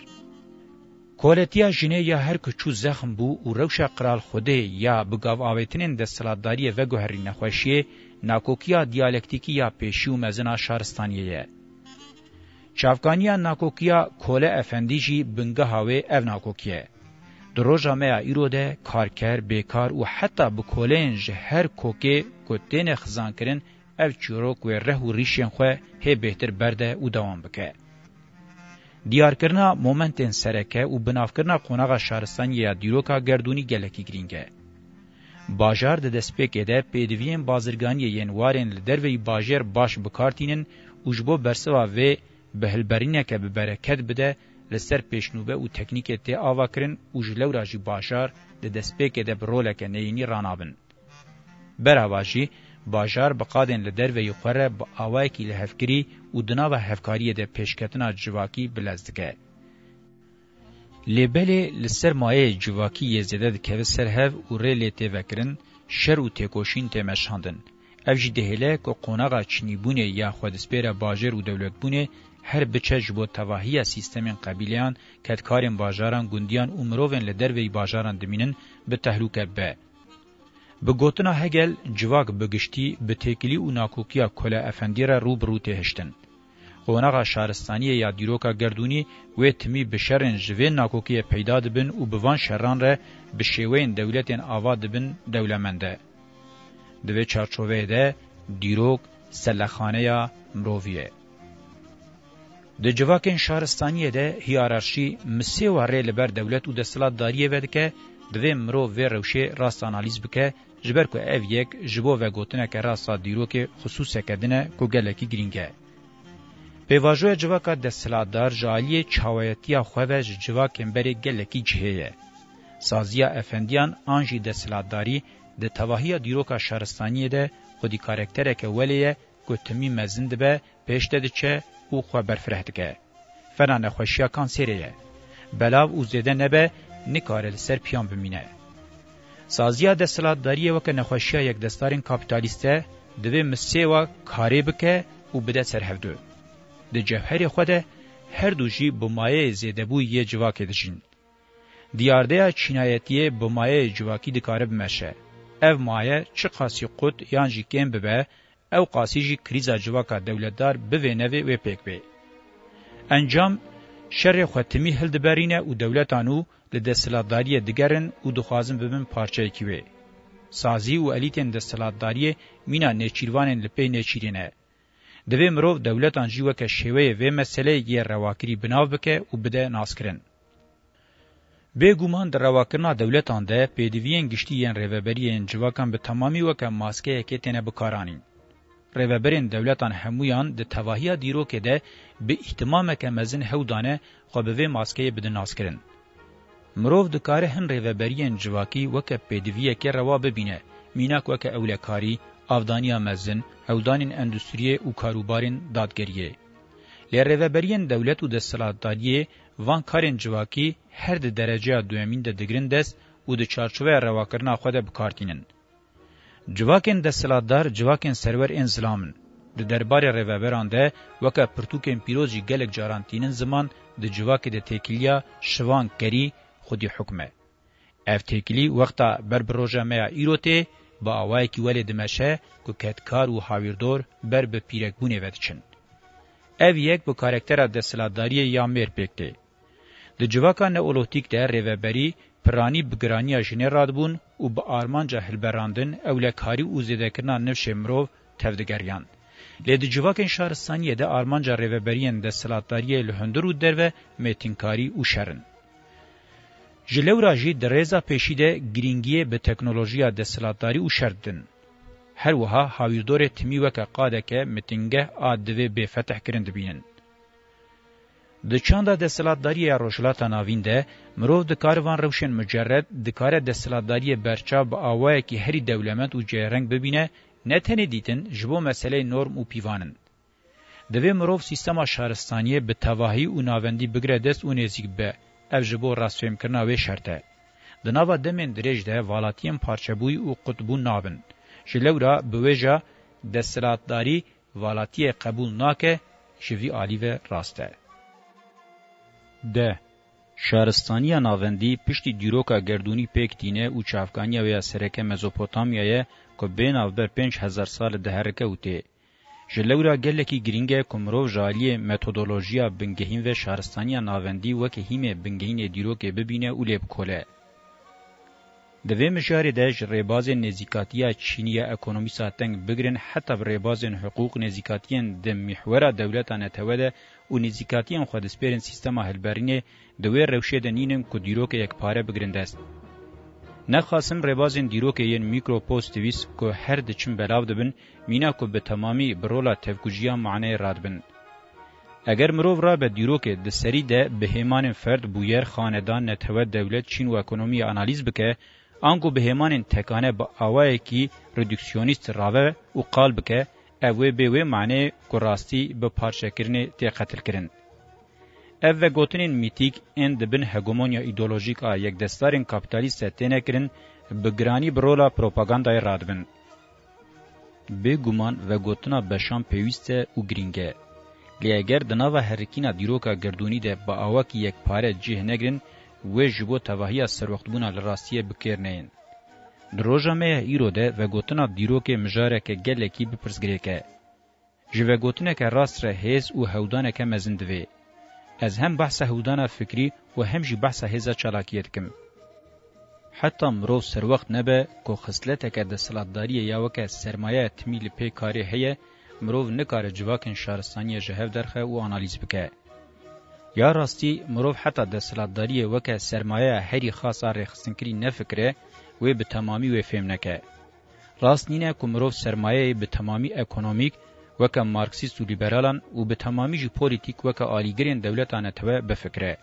Koletiya jinê ya her ku çû zexm bû û rewşa Qral Xwedê ya bi gav avêtinên desthilatdariyê veguherî nexweşiyê, nakokiya diyalektîkî ya pêşî û mezin a şaristaniyê ye. Çavkaniya nakokiya Kole Efendî jî bingeha wê ev nakokî ye. Di roja me ya îro de karker, bêkar û heta bi koleyên ji her kokê ku têne xizankirin, ev çîrok wê reh û rîşên xwe hê bêhtir berde û dewam bike. Diyarkirina momentên sereke û binavkirina qonaxa şaristaniyê ya dîroka gerdûnî gelekî girîng e. Bajar di destpêkê de pêdiviyên bazirganiyê yên warên li derveyî bajêr baş bi kar tînin û ji bo bersiva vê bi hilberîneke bi bereket bide, li ser pêşnûbe û teknîkê tê avakirin û ji lewra jî bajar di destpêkê de bi roleke neyînî ranabin. Berava jî, bajar bi qadên li derveyî xwe re bi awayekî lihevkirî û di nava hevkariyê de pêşketina civakî bi lez dike. Lê belê li ser mayeyê civakî yê zêde dikeve ser hev û rê lê tê vekirin, şer û têkoşîn tê meşandin. Ev jî dihêle ku qonaxa çinîbûnê ya xwedespêra bajêr û dewletbûnê her biçe ji bo tevahiya sîstemên qebîleyan, kedkarên bajaran, gundiyan û mirovên li derveyî bajaran dimînin, bi tehlûke bibe. Bi gotina Hegel, civak bi giştî bi têkilî û nakokiya Kole Efendî re rû bi rû tê hiştin. Qonaxa şaristaniyê ya dîroka gerdûnî wê timî bi şerên ji vê nakokiyê peyda dibin û bi van şeran re bi şêweyên dewletên ava dibin dewlemend e. Di vê çarçoveyê de dîrok sellexaneya mirovî ye. Di civakên şaristaniyê de hiyerarşî misêwa rê li ber dewlet û desthilatdariyê vedike, divê mirov vê rewşê rast analîz bike, ji ber ku ev yek ji bo vegotineke rast a dîrokê xisûseke din e ku gelekî girîng e. Pêvajoya civaka desthilatdar ji aliyê çawayetiya xwe ve ji civakên berê gelekî cihê ye. Saziya efendiyan an jî desthilatdarî di tevahiya dîroka şaristaniyê de xwedî karaktereke welê ye ku timî mezin dibe, pêş de diçe û xwe berfireh dike. Fena nexweşiya kanserê ye. Belav û zêde nebe, nikare li ser piyan bimîne. Saziya desthilatdariyê weke nexweşiya yekdestarên kapîtalîst e, divê misêwa karê bike û bide ser hevdu. Di cewherê xwe de her du jî bi mayeyê zêdebûyî yê civakê dijîn. Diyardeya çînayetiyê bi mayeyê civakî dikare bimeşe. Ev maye çiqasî qut yan jî kêm bibe, ew qasî jî krîza civaka dewletdar bivê nevê wê pêk bê. Encam, şerê xwe timî hildiberîne û dewletan û li desthilatdariyê digerin û dixwazin bibin parçeyekî wê. Sazî û elîtên desthilatdariyê mîna nêçîrvanên li pey nêçîrê ne. Divê mirov dewletan jî weke şêweyê vê meseleyê yê rewakirî bi nav bike û bide naskirin. Bêguman di rewakirina dewletan de pêdiviyên giştî yên rêveberiyê yên civakan bi temamî weke maskeyekê têne bikaranîn. Rêveberên dewletan hemûyan di tevahiya dîrokê de bi îhtimameke mezin hewl dane xwe bi vê maskeyê bidin naskirin. Mirov dikare hin rêveberiyên civakî weke pêdiviyekê rewa bibîne, mînak weke ewlekarî, avdaniya mezin, hewldanên endustriyê û karûbarên dadgeriyê. Lê rêveberiyên dewlet û desthilatdariyê van karên civakî her di dereceya duyemîn de digirin dest û di çarçoveya rewakirina xwe de bi kar tînin. Civakên desthilatdar civakên serwer ên zilam in. Di derbarê rêveberan de weke pirtûkên pîroz jî gelek caran tînin ziman, di civakê de têkiliya şivan kerî xwedî hukm e. Ev têkilî wexta ber bi roja me ya îro tê, bi awayekî welê dimeşe ku kedkar û hawîrdor ber bi pîrekbûnê ve diçin. Ev yek bi karaktera desthilatdariyê ya mêr pêk tê. Di civaka neolotîk de rêveberî piranî bi giraniya jinê radibûn û bi armanca hilberandin, ewlekarî û zêdekirina nifşê mirov tevdigeriyan. Lê di civakên şaristaniyê de armanca rêveberiyên desthilatdariyê li hundir û derve mêtinkarî û şer in. Ji lewra jî di rêza pêşî de girîngiyê bi teknolojiya desthilatdarî û şer didin. Her wiha hawîrdorê timî weke qadeke mitingeh a divê bê fetihkirin dibînin. Di çanda desthilatdariyê ya Rojhilata Navîn de mirov dikare van rewşên mucerred, dikare desthilatdariyê berçav bi awayekî herî dewlemend û cihêreng bibîne, ne tenê dîtin ji bo meseleyê norm û pîvan in. Divê mirov sîstema şaristaniyê bi tevahî û navendî bigire dest û nêzîk bibe. Ev ji bo rastfêmkirina wê şert e. Di nava demên dirêj de valatiyên parçebûyî û qutbûn nabin. Ji lewra bi wêja desthilatdarî valatiyê qebûl nake, ji vî alî ve rast e. De, şaristaniya navendî piştî dîroka gerdûnî pêk tîne û çavkaniya wê ya sereke Mezopotamya ye ku bê navber pênc hezar sal diherike û tê. Ji lewra gelekî girîng e ku mirov ji aliyê metodolojiya bingehîn ve şaristaniya navendî weke hîmê bingehînê dîrokê bibîne û lê bikole. Di vê mijarê de ji rêbazên nêzîkatiya çînî ya ekonomîsa teng bigirin heta bi rêbazên hiqûq nêzîkatiyên di mîhwera dewleta netewe de û nêzîkatiyên xwedispêrên sîstema hilberînê di wê rewşê de nînin ku dîrokê yekpare bigirin dest. Nexasim rêbazên dîrokê yên mîkropozitivîst ku her diçin belav dibin, mîna ku bi temamî bi rola tevkujiya maneyê radibin. Eger mirov rabe dîrokê di serî de bi hêmanên ferd, bûyer, xanedan, netewe, dewlet, çîn û ekonomiyê analîz bike, ango bi hêmanên tekane bi awayekî reduksyonîst rave û qal bike, ev wê bê wê maneyê ku rastî bi parçekirinê tê qetilkirin. Ev vegotinên mîtîk ên di bin hegemonya îdeolojîk a yekdestdarên kapîtalîst de têne kirin, bi giranî bi rola propagandayê radibin. Bêguman vegotina beşan pêwîst e û girîng e. Lê eger di nava herikîna dîroka gerdûnî de bi awakî yekpare cih negirin, wê ji bo tevahiya serwextbûna li rastiyê bi kêr neyên. Di roja me ya îro de vegotina dîrokê mijareke gelekî bi pirsgirêk e. Ji vegotineke rast re hêz û hewdaneke mezin divê. Ez hem behsa hewdana fikrî û hem jî behsa hêza çalakiyê dikim. Heta mirov serwext nebe ku xisleteke desthilatdariyê ya weke sermayeya timî li pê karê heye, mirov nikare civakên şaristaniyê ji hev derxe û analîz bike. Ya rastî, mirov heta desthilatdariyê weke sermayeya herî xas a rêxistinkirî nefikire, wê bi temamî wê fêm neke. Rast nîne ku mirov sermayeyê bi temamî ekonomîk, weke marksîst û lîberalan û bi temamî jî polîtîk weke alîgirên dewleta netewe bifikire.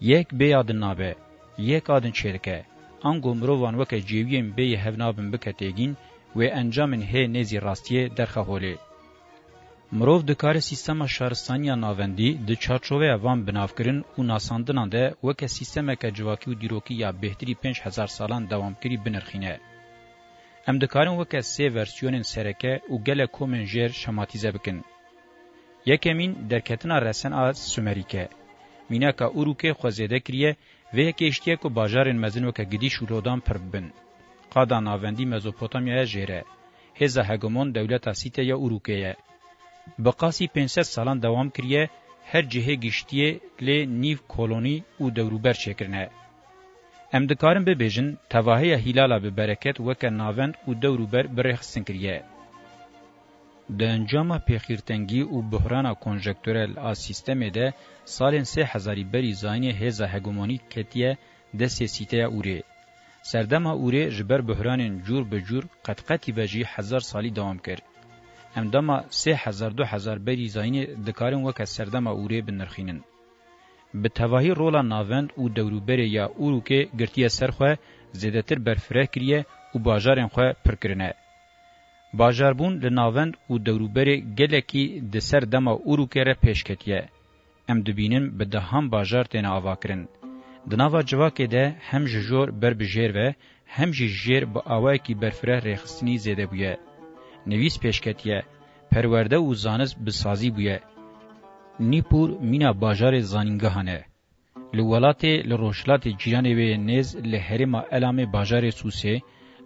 Yek bê ya din nabe, yek a din çêdike. Ango mirovan weke cêwiyên bê yê hev nabin bike têgîn, wê encamên hê nêzî rastiyê derxe holê. Mirov dikare sîstema şaristaniya navendî di çarçoveya van binavkirin û nasandinan de weke sîstemeke civakî û dîrokî ya bêhtirî pênc hezar salan dewamkirî binirxîne. Em dikarin weke sê versiyonên sereke û gelek komên jêr şematîze bikin. Yekemîn, derketina resen a Sumerîk e. Mînaka Urûkê xwe zêde kiriye, vê yekê hiştiye ku bajarên mezin weke Gidîş û Lodan pir bibin. Qada navendî Mezopotamyaya jêr e. Hêza hegemon dewleta Sîte ya Urûkê ye. Bi qasî pênc sed salan dewam kiriye, her cihê giştiyê lê nîv kolonî û dewrûber çêkirine. Em dikarin bibêjin, tevahiya Hîlala bi bereket weke navend û dewrûber bi rêxistin kiriye. Di encama pêxîrtengî û buhrana konjektûrel a sîstemê de, salên sê hezarî berî zayînê hêza hegemonîk ketiye destê Sîteya Ûrê. Serdema Ûrê ji ber buhranên cûr bi cûr qetqetî ve jî hezar salî dewam kir. Em dema sê hezar du hezar berî zayînê dikarin weke serdema Ûrê binirxînin. Bi tevahî rola navend û dewrûberê ya Urûkê girtiye ser xwe, zêdetir berfireh kiriye û bajarên xwe pir kirine. Bajarbûn li navend û dewrûberê gelekî di ser dema Urûkê re pêş ketiye. Em dibînin bi dehan bajar têne avakirin. Di nava civakê de hem ji jor ber bi jêr ve, hem jî jêr bi awayekî berfireh rêxistinî zêde bûye. Nivîs pêşketiye, perwerde û zanist bi sazî bûye. Nîpûr mîna bajarê zanîngehan e. Li welatê, li rojhilatê cîranê wê yê nêz, li herêma Elamê bajarê Sûsê,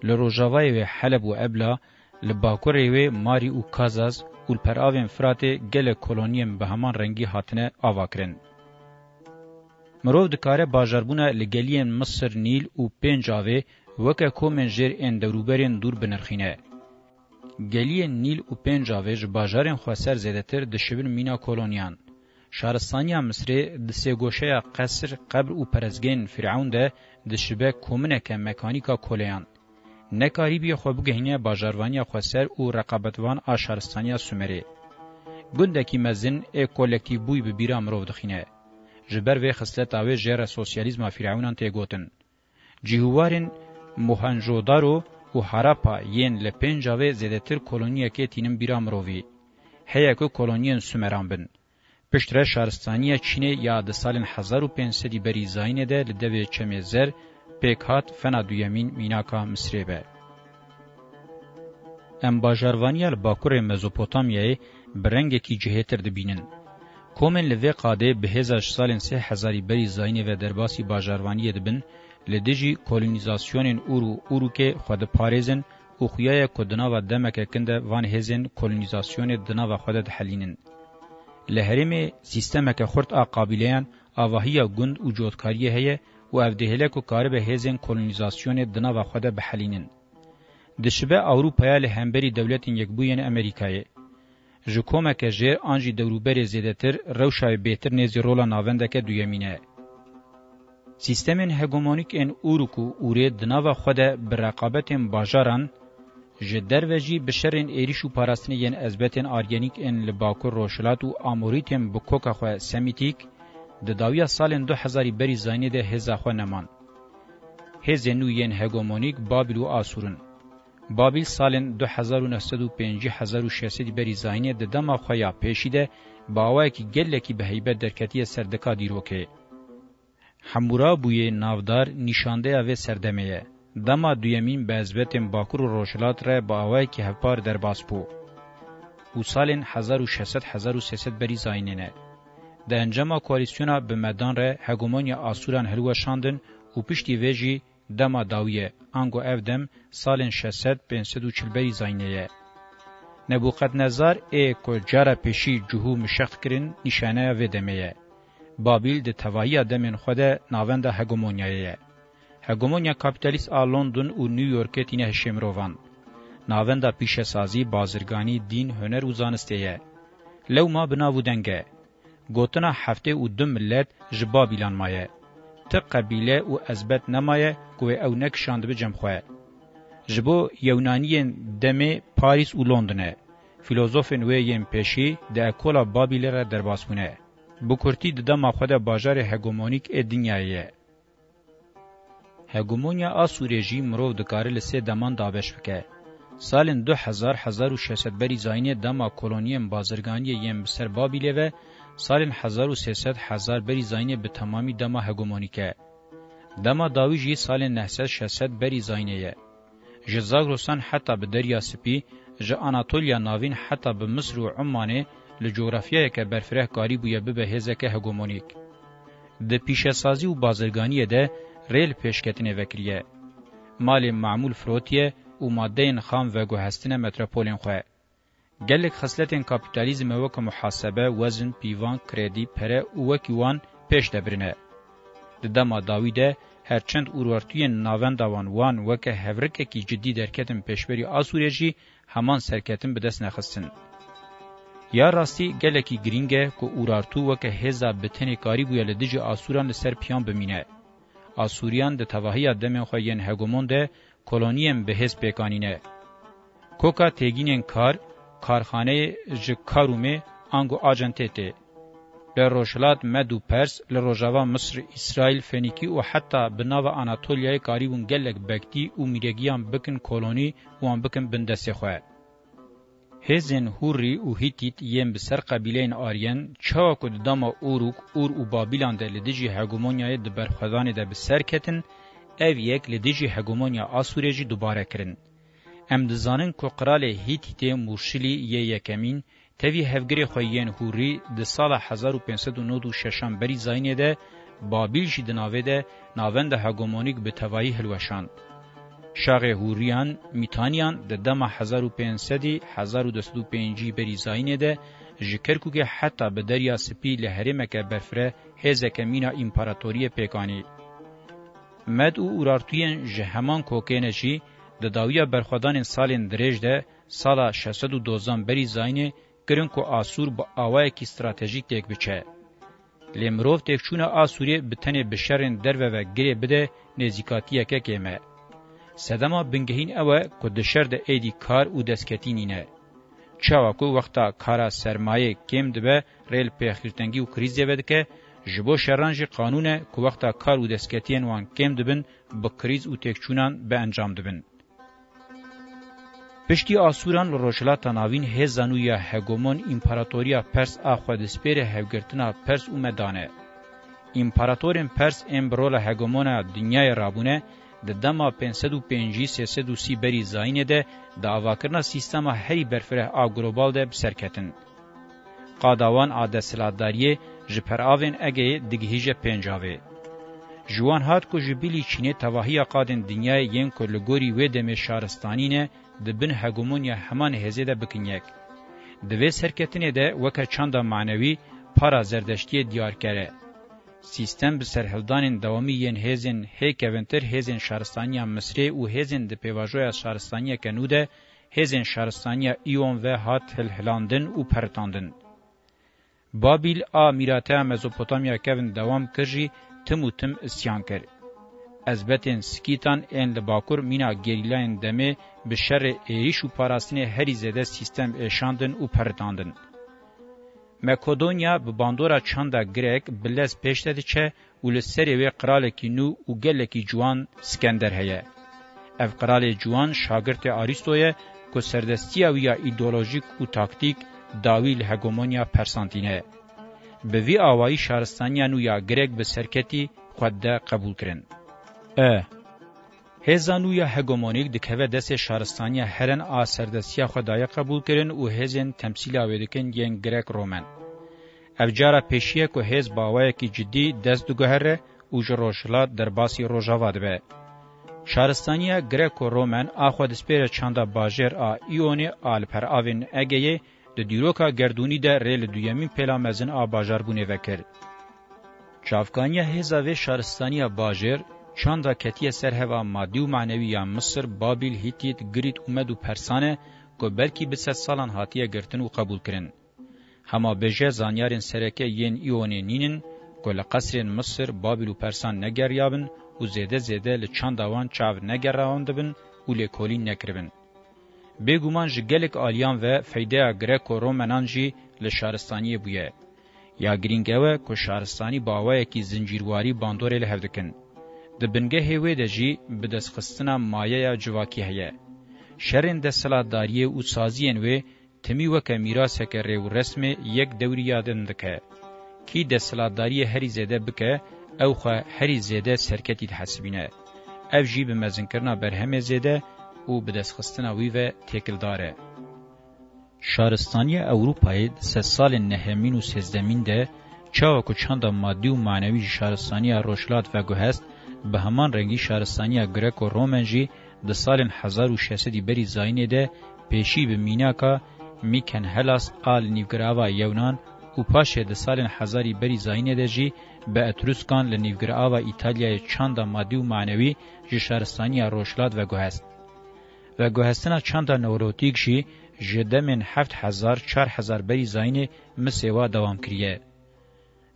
li rojavayê wê Heleb û Ebla, li bakurê wê Marî û Kazaz û li peravên Firatê gelek koloniyên bi heman rengî hatine avakirin. Mirov dikare bajarbûna li geliyên Misir, Nîl û Pêncavê weke komên jêr ên dewrûberên dûr binirxîne. Geliyên Nîl û Pêncavê ji bajarên xweser zêdetir dişibin mîna koloniyan. Şaristaniya Misirê di sêgoşeya qesr, qebr û perestgehên Fîrewn de dişibe komineke mekanîka koleyan. Nekarîbûye xwe bigihîne bajarvaniya xweser û reqabetvan a şaristaniya Sumerê. Gundekî mezin ê kolektîvbûyî bi bîra mirov dixîne. Ji ber vê xisleta wê jê re sosyalîzma Fîrewnan tê gotin. Cihûwarên Mohenjo-Daro û Harappa yên li Pêncavê zêdetir koloniyekê tînin bîra mirovî. Heye ku koloniyên Sumeran bin. Piştre şaristaniya Çînê ya di salên hezar û pênc sedî berî zayînê de li devê Çemê Zer pêk hat, fena duyemîn mînaka Misirê be. Em bajarvaniya li bakurê Mezopotamyayê bi rengekî cihêtir dibînin. Komên li vê qadê bi hêza ji salên sê hezarî berî zayînê ve derbasî bajarvaniyê dibin, li dijî kolonîzasyonên Ûr û Urûkê xwe diparêzin û xuya ye ku di nava demeke kin de van hêzên kolonîzasyonê di nava xwe de dihelînin. Li herêmê sîstemeke xurt a qabîleyan, avahiya gund û cotkariyê heye û ev dihêle ku karibe hêzên kolonîzasyonê di nava xwe de bihelînin. Dişibe Ewropaya li hemberî Dewletên Yekbûyên Amerîkayê. Ji komeke jêr an jî dewrûberê zêdetir, rewşa wê bêtir nêzî rola navendeke duyemîn e. Sîstemên hegemonîk ên Uruk û Urê di nava xwe de bi reqabetên bajaran, ji derve jî bi şerên êrîş û parastinê yên ezbetên Aryenîk ên li Bakur Rojhilat û Amorîtên bi koka xwe Semîtîk, di dawiya salên du hezarî berî zayînê de hêza xwe neman. Hêzên nû yên hegemonîk Babil û Asûr in. Babil salên du hezar û neh sed û pêncî hezar û şeş sedî berî zayînê di dema xwe ya pêşî de bi awayekî gelekî bi heybet derketiye ser dika dîrokê. Hemûrabûyê navdar nîşandeya vê serdemê ye. Dema duyemîn bi ezbetên Bakur û Rojhilat re bi awayekî hevpar derbas bû û salên hezar û şeş sed hezar û sê sed berî zayînê ne. Di encama koalîsyona bi Medan re hegemonya Asûran hilweşandin û piştî vê jî dema dawî ye, ango ev dem salên şeş sed pênc sed û çil berî zayînê ye. Nebûqednezar ê ku cara pêşî cihû mişeq kirin nîşaneya vê demê ye. Babîl di tevahiya demên xwe de navenda hegemonyayê ye. Hegemonya kapîtalîst a London û New Yorkê tîne hişê mirovan. Navenda pîşesazî, bazirganî, dîn, huner û zanistê ye. Lewma bi nav û deng e. Gotina heftê û du milet ji Babîlan maye. Ti qebîle û ezbet nemaye ku wê ew nekişandibe cem xwe. Ji bo Yewnaniyên demê Parîs û London e. Fîlozofên wê yên pêşî di ekola Babîlê re derbas bûne. Bi kurtî di dema xwe de bajarê hegemonîk ê dinyayê ye. Hegemonya Asûrê jî mirov dikare li sê deman dabeş bike. Salên du hezar, hezar û şeş sed berî zayînê dema koloniyên bazirganiyê yên bi ser Babîlê ve, salên hezar û sê sed, hezar berî zayînê bi temamî dema hegemonîk e. Dema dawî jî salên neh sed, şeş sed berî zayînê ye. Ji Zagrosan heta bi Derya Spî, ji Anatoliya Navîn heta bi Misir û Ummanê li cografyayeke berfireh karî bûye bibe hêzeke hegemonîk. Di pîşesazî û bazirganiyê de rê li pêşketinê vekiriye. Malê mamûl firotiye û madeyên xam veguhestine metropolên xwe. Gelek xisletên kapîtalîzmê weke muhasebe, wezin, pîvan, kredî, pere û wekî wan pêş de birine. Di dema dawî de her çend ûrartûyên navenda wan, wan weke hevrikekî cidî derketin pêşberî Asûrê jî heman serketin bi dest nexistin. Ya rastî gelekî girîng e ku Urartu weke hêza bi tenê karîbûye li dijî Asûran li ser piyan bimîne. Asûriyan di tevahiya demên xwe yên hegemon de koloniyên bi hêz pêk anîne. Koka têgînên kar, karxaneyê ji Karûmê ango Acentê tê. Li rojhilat Med û Pers, li rojava Misir, Îsraîl, Fenîkî û heta bi nava Anatoliyayê karîbûn gelek bektî û mîregiyan bikin kolonî û wan bikin bin destê xwe. Hêzên Hûrî û Hîtît yên bi ser qebîleyên Aryen, çawa ku di dema Uruk, Ur û Babîlan de li dijî hegemonyayê di berxwedanê de bi ser ketin, ev yek li dijî hegemonya Asûrê jî dubare kirin. Em dizanin ku qiralê Hîtîtê Mûrşilî yê yekemîn, tevî hevgirê xwe yên Hûrî di sala hezar û pênc sed û nod û şeşan berî zayînê de, Babîl jî di navê de navenda hegemonîk bi tevayî hilweşand. Şaxê Hûriyan, Mîtaniyan di dema hezar û pênc sedî, hezar û du sed û pêncî berî zayînê de ji Kerkûkê heta bi Derya Spî li herêmeke berfireh hêzeke mîna împaratoriyê pêk anî. Med û Urartuyên ji heman kokê ne jî di dawiya berxwedanên salên dirêj de, sala şeş sed û dozan berî zayînê, kirin ku Asûr bi awayekî stratejîk têk biçe. Lê mirov têkçûna Asûrê bi tenê bi şerên derve ve girê bide nêzîkatiyeke kêm e. Sedema bingehîn ew e ku di şer de êdî kar û destketî nîne. Çawa ku wexta kara sermayê kêm dibe, rê li pêxirtengî û krîzê vedike, ji bo şeran jî qanûn e ku wexta kar û destketiyên wan kêm dibin, bi krîz û têkçûnan bi encam dibin. Piştî Asûran li Rojhilata Navîn hêza nû ya hegemon împaratoriya Pers a xwe dispêre hevgirtina Pers û Medan e. Împaratorên Pers ên bi rola hegemona dinyayê rabûne, di dema pênc sed û pêncî sê sed û sî berî zayînê de di avakirina sîstema herî berfireh a global de bi ser ketin. Qada wan a desthilatdariyê ji peravên Egeyê digihîje pênc avê. Ji wan hat ku ji bilî çînê tevahiya qadên dinyayê yên ku li gorî wê demê şaristanî ne, di bin hegemonya heman hêzê de bikin yek. Di vê serketinê de weke çanda manewî para Zerdeştiyê diyarker e. Sîstem bi serhildanên dewamî yên hêzên hê kevintir hêzên şaristaniya Misrê û hêzên di pêvajoya şaristaniyeke nû de hêzên şaristaniya Îon ve hat hilhilandin û peritandin. Babîl a mîrateya Mezopotamya kevin dewam kir jî tim û tim isyan kir. Ezbetên Skîtan ên li bakur mîna gerîlayên demê bi şerê êrîş û parastinê herî zêde sîstem êşandin û peritandin. Makedonya bi bandora çanda Grek bi lez pêş de diçe û li serê wê qiralekî nû û gelekî ciwan Skender heye. Ev qiralê ciwan şagirtê Arîsto ye ku serdestiya wî ya îdeolojîk û taktîk dawî li hegemonya Persan tîne. Bi vî awayî şaristaniya nû ya Grek bi serketî xwe de qebûl kirin. E. Hêza nû ya hegemonîk dikeve destê şaristaniya heren a serdestiya xwe daye qebûl kirin û hêzên temsîla wê dikin yên Grek-Romen. Ev cara pêşî ye ku hêz bi awayekî cidî dest diguhere û ji rojhilat derbasî rojava dibe. Şaristaniya Greko-Romen a xwe dispêre çanda bajêr a Îonê a li peravên Egeyê, di dîroka gerdûnî de rê li duyemîn pêla mezin a bajarbûnê vekir. Çavkaniya hêza vê şaristaniya bajêr, çanda ketiye ser heva madî û manewî ya Misir, Babîl, Hîtît, Girît û Med û Persan e ku belkî bi sed salan hatiye girtin û qebûl kirin. Hema bêje zanyarên sereke yên Îonê nînin ku li qesrên Misir, Babîl û Persan negeriyabin û zêde zêde li çanda wan çav negerandibin û lêkolîn nekiribin. Bêguman ji gelek aliyan ve feydeya Greko-Romenan jî li şaristaniyê bûye. Ya girîng ew e ku şaristanî bi awayekî zincîrwarî bandorê li hev dikin. Di bingehê wê de jî bidestxistina mayeya civakî heye. Şerên desthilatdariyê û saziyên wê timî weke mîraseke rêwresmê yek dewriya din dike. Kî desthilatdariyê herî zêde bike, ew xwe herî zêde serketî dihesibîne. Ev jî bi mezinkirina berhemê zêde û bidestxistina wî ve têkildar e. Şaristaniya Ewropayê di sedsalên nehemîn û sêzdemîn de, çawa ku çanda madî û manewî ji şaristaniya Rojhilat veguhest, bi heman rengî şaristaniya Greko-Romen jî di salên hezar û şeş sedî berî zayînê de pêşî bi mînaka Miken Hellas a li nîvgirava Yewnan û paşê di salên hezarî berî zayînê de jî bi Etruskan li nîvgirava Îtalyayê çanda madî û manewî ji şaristaniya Rojhilat veguhest. Veguhestina çanda Neolotîk jî ji demên heft hezar çar hezar berî zayînê Misê wa dewam kiriye.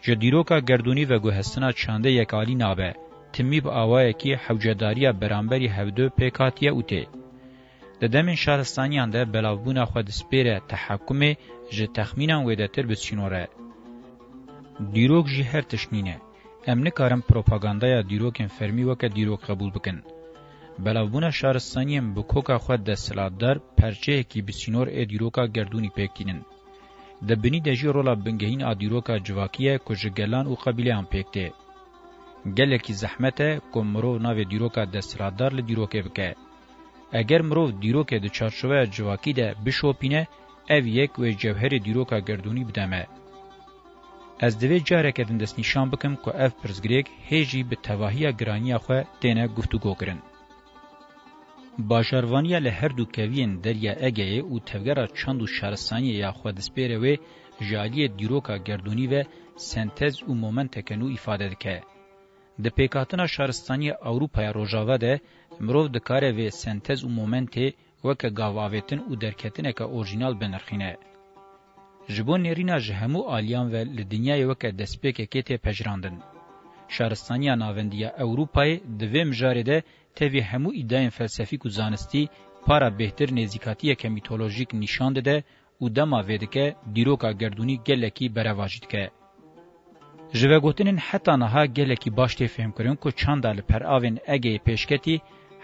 Ji dîroka gerdûnî veguhestina çandê yekalî nabe, timî bi awayekî hewcedariya beramberî hevdu pêk hatiye û tê. Di demên şaristaniyan de belavbûna xwe dispêre tehekumê ji texmînan wêdetir bi sînor e. Dîrok jî her tişt nîne. Em nikarin propagandaya dîrokên fermî weke dîrok qebûl bikin. Belavbûna şaristaniyên bi koka xwe desthilatdar perçeyekî bi sînor ê dîroka gerdûnî pêk tînin. Di binî de jî rola bingehîn a dîroka civakî ye ku ji gelan û qebîleyan pêk tê. Gelekî zehmet e ku mirov navê dîroka desthilatdar li dîrokê bike. Eger mirov dîrokê di çarçoveya civakî de bişopîne, ev yek wê cewherê dîroka gerdûnî bide me. Ez divê careke din destnîşan bikim ku ev pirsgirêk hê jî bi tevahiya giraniya xwe têne guftûgokirin. Bajarvaniya li her du keviyên Derya Egeyê û tevgera çand û şaristaniyê ya xwe dispêre wê ji aliyê dîroka gerdûnî ve sentez û momenteke nû îfade dike. Di pêkhatina şaristaniya Ewropaya Rojava de mirov dikare vê sentez û momentê weke gav avêtin û derketineke orjînal binirxîne. Ji bo nêrîna ji hemû aliyan ve li dinyayê weke destpêkekê tê pejirandin. Şaristaniya navendî ya Ewropayê di vê mijarê de tevî hemû îdayên felsefîk û zanistî para bêhtir nêzîkatiyeke mîtolojîk nîşan dide û dema vê dike dîroka gerdûnî gelekî berevajî dike. Ji vegotinên heta niha gelekî baş tê fêhmkirin ku çanda li peravên Egeyê pêşketî,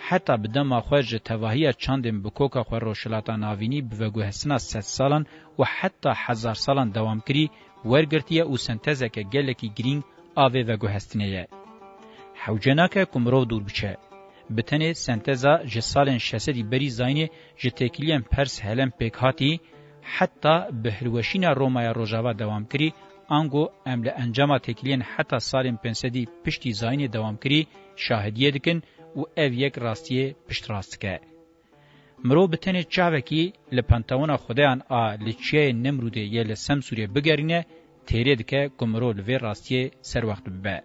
heta bi dema xwe ji tevahiya çandên bi koka xwe Rojhilata Navînî bi veguhestina sedsalan û heta hezarsalan dewam kirî, wergirtiye û sentezeke gelekî girîng a vê veguhestinê ye. Hewce nake ku mirov dûr biçe. Bi tenê senteza ji salên şesedî berî zayînê ji têkiliyên Pers Helen pêk hatî, heta bi hilweşîna Romaya Rojava dewam kirî, ango em li encama têkiliyên heta salên pênc sedî piştî zayînê dewam kirî şahidiyê dikin û ev yek rastiyê piştrast dike. Mirov bi tenê çavekî li panteona xwedeyan a li çiyayê Nemrûdê yê li Semsûrê bigerîne, têrê dike ku mirov li vê rastiyê serwext bibe.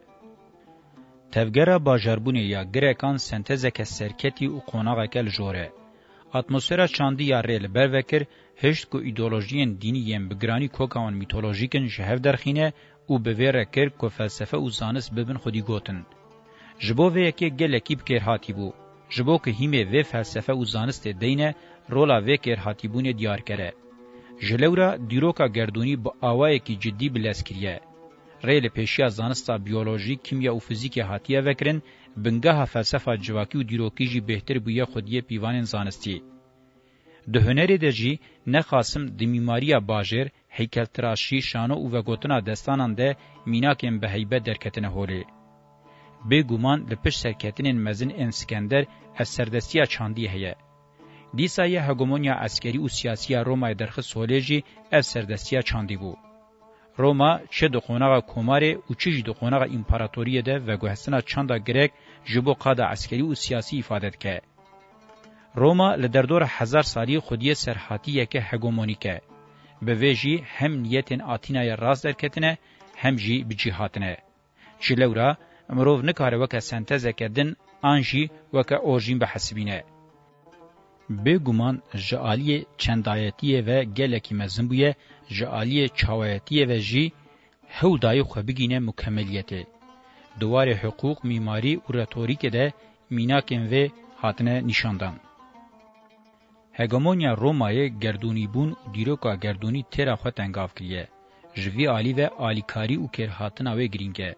Tevgera bajarbûnê ya Grekan sentezeke serketî û qonaxeke li jor e. Atmosfera çandî ya rê li ber vekir, hişt ku îdeolojiyên dînî yên bi giranî koka wan mîtolojîk in ji hev derxîne û bi vê re kir ku felsefe û zanist bibin xwedîgotin. Ji bo vê yekê gelekî bi kêr hatî bû. Ji bo ku hîmê vê felsefe û zanistê deyne, rola vê kêrhatîbûnê diyar kere. Ji lewra dîroka gerdûnî bi awayekî cidî bi lez kiriye. Rê li pêşiya zanista biyolojî, kîmya û fizîkê hatiye vekirin, bingeha felsefa civakî û dîrokî jî bêhtir bûye xwediyê pîvanên zanistî. Di hunerê de jî ne qasim di mîmariya bajêr, heykeltiraşî, şano û vegotina destanan de mînakên bi heybet derketine holê. Bêguman li pişt serketinên mezin ên Skender ev serdestiya çandî heye. Dîsa yê hegemonya eskerî û siyasî ya Romayê derxist holê jî ev serdestiya çandî bû. Roma çi di qonaxa komarê û çi jî di qonaxa împaratoriyê de veguhestina çanda girek ji bo qada eskerî û siyasî îfade dike. Roma li derdora hezar salî xwediyê serhatiyeke hegemonîk e. Bi vê jî hem niyetên Atînayê rast derketine, hem jî bi cî hatine. Ji lewra mirov nikare weke sentezeke din an jî weke orjîn bihesibîne. Bêguman ji aliyê çendayetiyê ve gelekî mezin bûye, ji aliyê çawayetiyê ve jî hewl dayê xwe bigîne mukemeliyetê. Di warê hiqûq, mîmarî û retorîkê de mînakên vê hatine nîşandan. Hegemonya Romayê gerdûnîbûn û dîroka gerdûnî têra xwe tengav kiriye. Ji vî alî ve alîkarî û kêrhatina wê girîng e.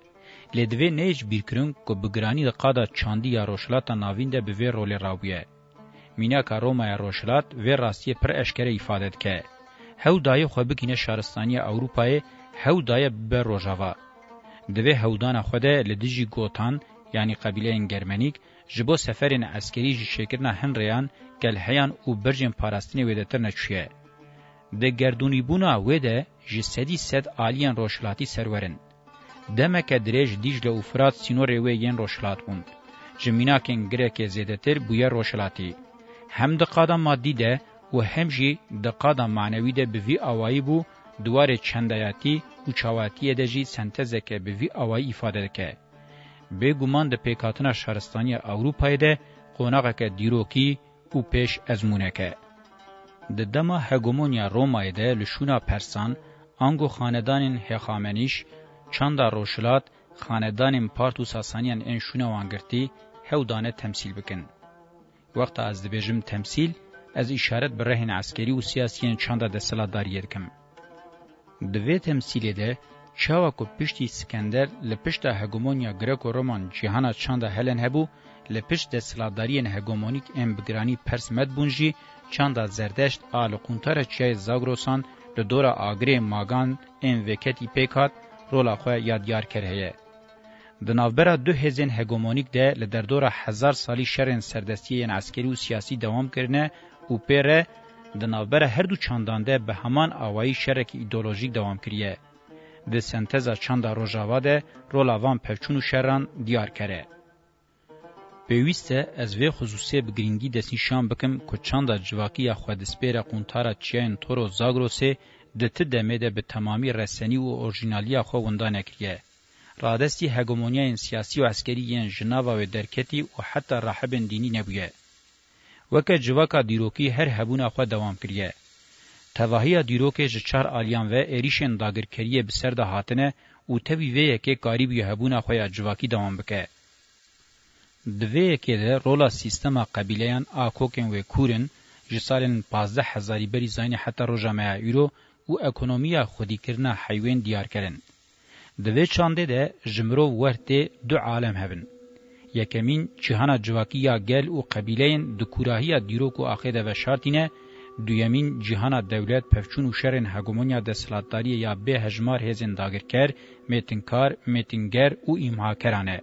Lê divê neyê ji bîrkirin ku bi giranî di qada çandî ya Rojhilata Navîn de bi vê rolê rabûye. Mînaka Romaya Rojhilat vê rastiyê pir eşkere îfade dike. Hewl daye xwe bigîne şaristaniya Ewropayê, hewl daye bibe Rojava. Di vê hewldana xwe de li dijî Gotan, yanî qebîleyên Germenîk, ji bo seferên eskerî ji çêkirina hin rêyan, kelheyan û bircên parastinê wêdetir neçûye. Di gerdûnîbûna wê de ji sedî sed aliyên rojhilatî serwer in. Demeke dirêj Dîcle û Firat sînorê wê yên rojhilat bûn. Ji mînakên Grekê zêdetir bûye rojhilatî. Hem di qada madî de û hem jî di qada manewî de bi vî awayî bû, di warê çendayatî û çawatiyê de jî sentezeke bi vî awayî îfade dike. Bêguman di pêkhatina şaristaniya Ewropayê de qonaxeke dîrokî û pêş ezmûnek e. Di dema hegemonya Romayê de li şûna Persan, ango xanedanên Hexamenîş, çanda Rojhilat, xanedanên Part û Sasaniyan ên şûna wan girtî, hewl dane temsîl bikin. Wexta ez dibêjim temsîl, ez îşaret bi rehên eskerî û siyasî yên çanda desthilatdariyê dikim. Di vê temsîlê de, çawa ku piştî Skender li pişta hegemonya Greko-Roman cîhana çanda Helen hebû, li pişt desthilatdariyên hegemonîk ên bi giranî Pers-Med bûn jî, çanda Zerdeşt a li quntara çiyayê Zagrosan li dora agirê Magan ên vêketî pêk hat, rola xwe ya diyarker heye. Di navbera du hêzên hegemonîk de li derdora hezar salî şerên serdestiyê yên eskerî û siyasî dewam kirine û pê re di navbera her du çandan de bi heman awayî şerekî îdeolojîk dewam kiriye. Di senteza çanda Rojava de rola van pevçûn û şeran diyarker e. Pêwîst e ez vê xusûsê bi girîngî destnîşan bikim ku çanda civakî ya xwedespêre quntara çiyayên Toro Zagrosê di ti demê de bi temamî resenî û orjînaliya xwe winda nekiriye. Radestî hegemonyayên siyasî û eskerî yên ji nava wê derketî û heta rahibên dînî nebûye. Weke civaka dîrokî her hebûna xwe dewam kiriye. Tevahiya dîrokê ji çar aliyan ve êrîşên dagirkeriyê bi ser de hatine û tevî vê yekê karîbûye hebûna xwe ya civakî dewam bike. Di vê yekê de rola sîstema qebîleyan a kokên wê kûr in, ji salên pazdeh hezarî berî zayînê heta roja me ya îro û ekonomiya xwedîkirina heywên diyarker in. Di vê çandê de ji mirov wer tê du alem hebin. Yekemîn cîhana civakî ya gel û qebîleyên di kûrahiya dîrok û axê de veşartîne, duyemîn cîhana dewlet, pevçûn û şerên hegemonya desthilatdariyê ya bê hejmar hêzên dagirker, mêtinkar, mêtinger û îmhakeran e.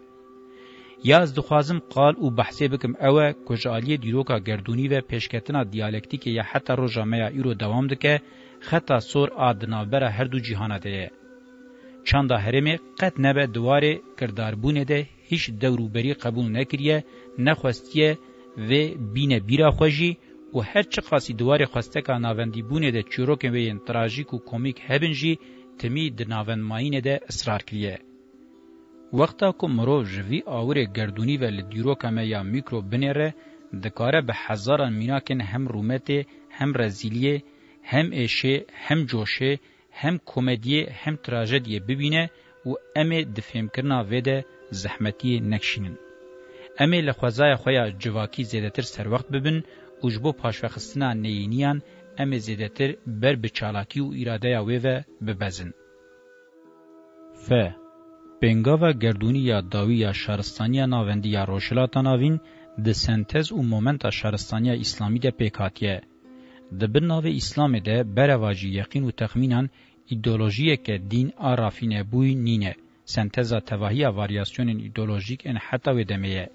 Ya ez dixwazim qal û behsê bikim ew e ku ji aliyê dîroka gerdûnî ve pêşketina diyalektîkê ya heta roja me ya îro dewam dike, xeta sor a di navbera her du cîhana de ye. Çanda herêmê qet nebe di warê kirdarbûnê de hîç dewrûberî qebûl nekiriye, nexwestiye vê bîne bîra xwe jî û her çiqasî di warê xwesteka navendîbûnê de çîrokên wê yên trajîk û komîk hebin jî, timî di navendmayînê de israr kiriye. Wexta ku mirov ji vî awirê gerdûnî ve li dîroka me ya mîkro binêre, dikare bi hezaran mînakên hem rûmetê, hem rezîliyê, hem êşê, hem coşê, hem komediyê, hem trajediyê bibîne û em ê di fêmkirina vê de zehmetiyê nekişînin. Em ê li xwezaya xwe ya civakî zêdetir serwext bibin û ji bo paşvexistina neyîniyan em ê zêdetir ber bi çalakî û îradeya wê ve bibezin. F. Pêngava gerdûnî ya dawî ya şaristaniya navendî ya Rojhilata Navîn di sentez û momenta şaristaniya îslamî de pêk hatiye. Di bin navê Îslamê de berevajî yeqîn û texmînan îdeolojiyeke dîn a rafînebûyî nîne, senteza tevahiya varyasyonên îdeolojîk ên heta wê demê ye.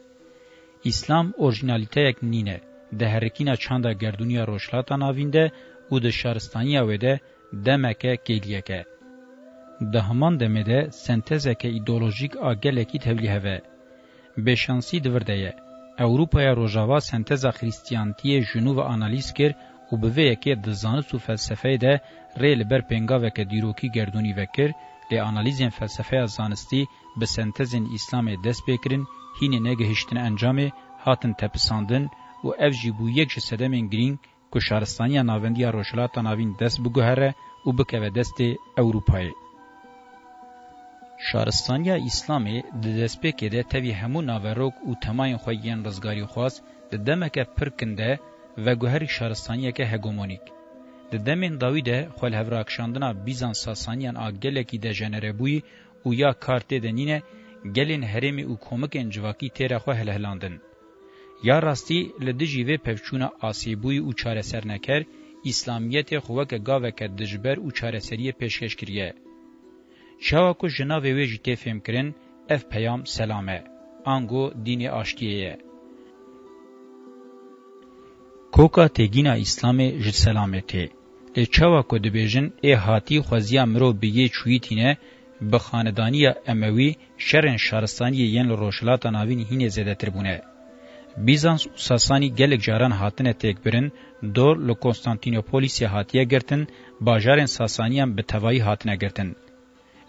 Îslam orjînalîteyek nîne, diherikîna çanda gerdûniya Rojhilata Navîn de û di şaristaniya wê de demeke kêliyek e. Di heman demê de sentezeke îdeolojîk a gelekî tevlîhev e. Bêşansî di vir de ye. Ewropaya Rojava senteza Xrîstiyantiyê ji nû ve analîz kir û bi vê yekê di zanist û felsefeyê de rê li ber pêngaveke dîrokî gerdûnî vekir, lê analîzên felsefeya zanistî bi sentezên Îslamê dest pê kirin, hînê negihiştin encamê, hatin tepisandin û ev jî bû yek ji sedemên girîng ku şaristaniya navendî ya Rojhilata Navîn dest biguhere û bikeve destê Ewropayê. Şaristaniya Îslamê di destpêkê de tevî hemû naverok û temayên xwe yên rizgarîxwaz di demeke pir kin de veguherî şaristaniyeke hegemonîk. Di demên dawî de xwelihevrakişandina Bîzans-Sasaniyan a gelekî dejenerebûyî û ya kar tê de nîne, gelên herêmê û komikên civakî tê re xwe hilhilandin. Ya rastî li dijî vê pevçûna asêbûyî û çareserneker, Îslamiyetê xwe weke gaveke dijber û çareseriyê pêşkeş kiriye. Çawa ku ji navê wê jî tê fêmkirin, ev peyam selam e, ango dînê aştiyê ye. Koka têgîna Îslamê ji selamê tê. Lê çawa ku dibêjin ê hatî xweziya mirov bi yê çûyî tîne, bi xanedaniya Emewî şerên şaristaniyê yên li Rojhilata Navîn hînê zêdetir bûne. Bîzans û Sasanî gelek caran hatine têkbirin, dor li Konstantînopolîsê hatiye girtin, bajarên Sasaniyan bi tevayî hatine girtin.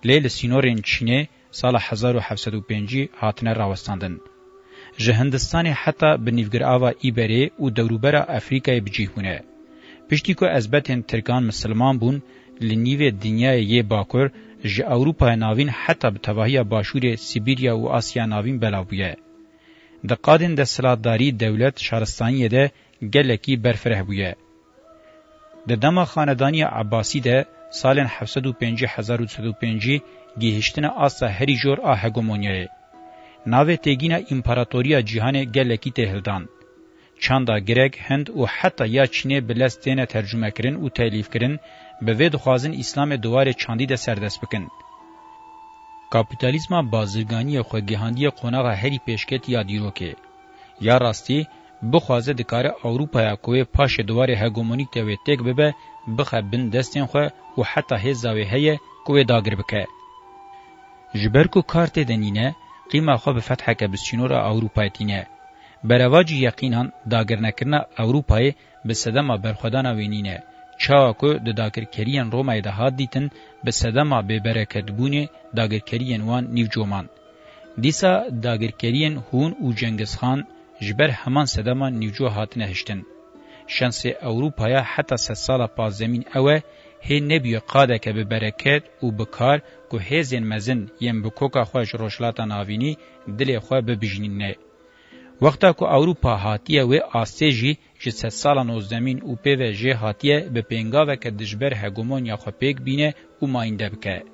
Lê li sînorên Çînê sala hezar û heft sed û pêncî hatine rawestandin. Ji Hindistanê heta bi nîvgirava Îberê û dewrûbera Efrîkayê bi cih bûne. Piştî ku ezbetên Tirkan misilman bûn, li nîvê dinyayê yê Bakur ji Ewropaya Navîn heta bi tevahiya Başûrê Sibîrya û Asya Navîn belav bûye. Di qadên desthilatdarî dewlet şaristaniyê de gelekî berfireh bûye. Di dema xanedaniya Ebbasî de salên heft sed û pêncî hezar û du sed û pêncî gihiştine asta herî jor a hegemonyayê. Navê têgîna împaratoriya cîhanê gelekî tê hildan. Çanda Grek, Hind û heta ya Çînê bi lez têne tercûmekirin û telîfkirin, bi vê dixwazin Îslamê di warê çandî de serdest bikin. Kapîtalîzma bazirganiyê xwe gihandiye qonaxa herî pêşketî ya dîrokê. Ya rastî, bixwaze dikare Ewropaya ku wê paşê di warê hegemonîk de wê têk bibe, bixe bin destên xwe û heta hêza wê heye ku wê dagir bike. Ji ber ku kar tê de nîne, qîma xwe bi fetheke bi sînora Ewropayê tîne. Berevacî yeqînan dagirnekirina Ewropayê bi sedema berxwedana wê nîne. Çawa ku di dagirkeriyên Romayê de hat dîtin, bi sedema bêbereketbûnê dagirkeriyên wan nîvco man. Dîsa dagirkeriyên Hûn û Cengizxan ji ber heman sedema nîvco hatine hiştin. Şensê Ewropaya heta sedsala pazdemîn ew e, hê nebûye qadeke bi bereket û bi kar ku hêzên mezin yên bi koka xwe ji Rojhilata Navînî dilê xwe bibijnîne. Wexta ku Ewropa hatiye wê astê jî ji sedsala nozdemîn û pê ve jê hatiye bi pêngaveke dijber hegemonya xwe pêk bîne û mayînde bike.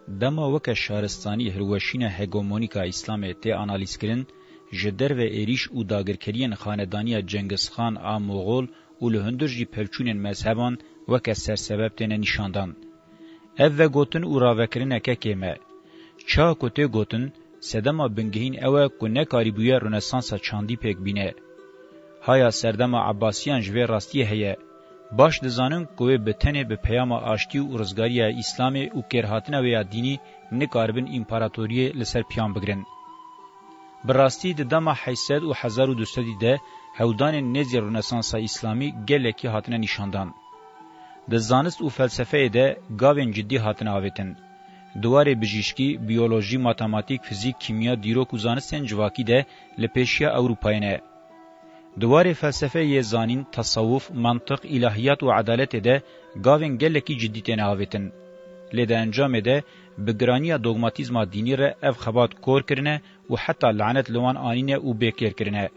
Dema weke şaristanî hilweşîna hegemonîka Îslamê tê analîzkirin, ji derve êrîş û dagirkeriyên xanedaniya Cengizxan a Moxol û li hundir jî pevçûnên mezheban weke sersebeb têne nîşandan. Ev vegotin û ravekirineke kêm e. Çawa ku tê gotin, Sedema bingehîn ew e ku nekarîbûye Ronesansa çandî pêk bîne. Haya serdema Ebbasiyan ji vê rastiyê heye. Baş dizanin ku wê bi tenê bi peyama aştî û rizgariya Îslamê û kêrhatina wê ya dînî nikaribin împaratoriyê li ser piyan bigrin. Bi rastî di dema heyşt sed û hezar û du sedî de hewldanên nêzî Ronesansa Îslamî gelekî hatine nîşandan. Di zanist û felsefeyê de gavên cidî hatine avêtin. Di warê bijîşkî, biyolojî, matematîk, fizîk, kîmya, dîrok û zanistên civakî de li pêşiya Ewropayê ne. Di warê felsefeyê yê zanîn, tesewuf, mentiq, îlahiyat û edaletê de gavên gelekî cidî têne avêtin. Lê di encamê de bi giraniya dogmatîzma dînî re ev xebat kor kirine û heta lanet li wan anîne û bêkêr kirine.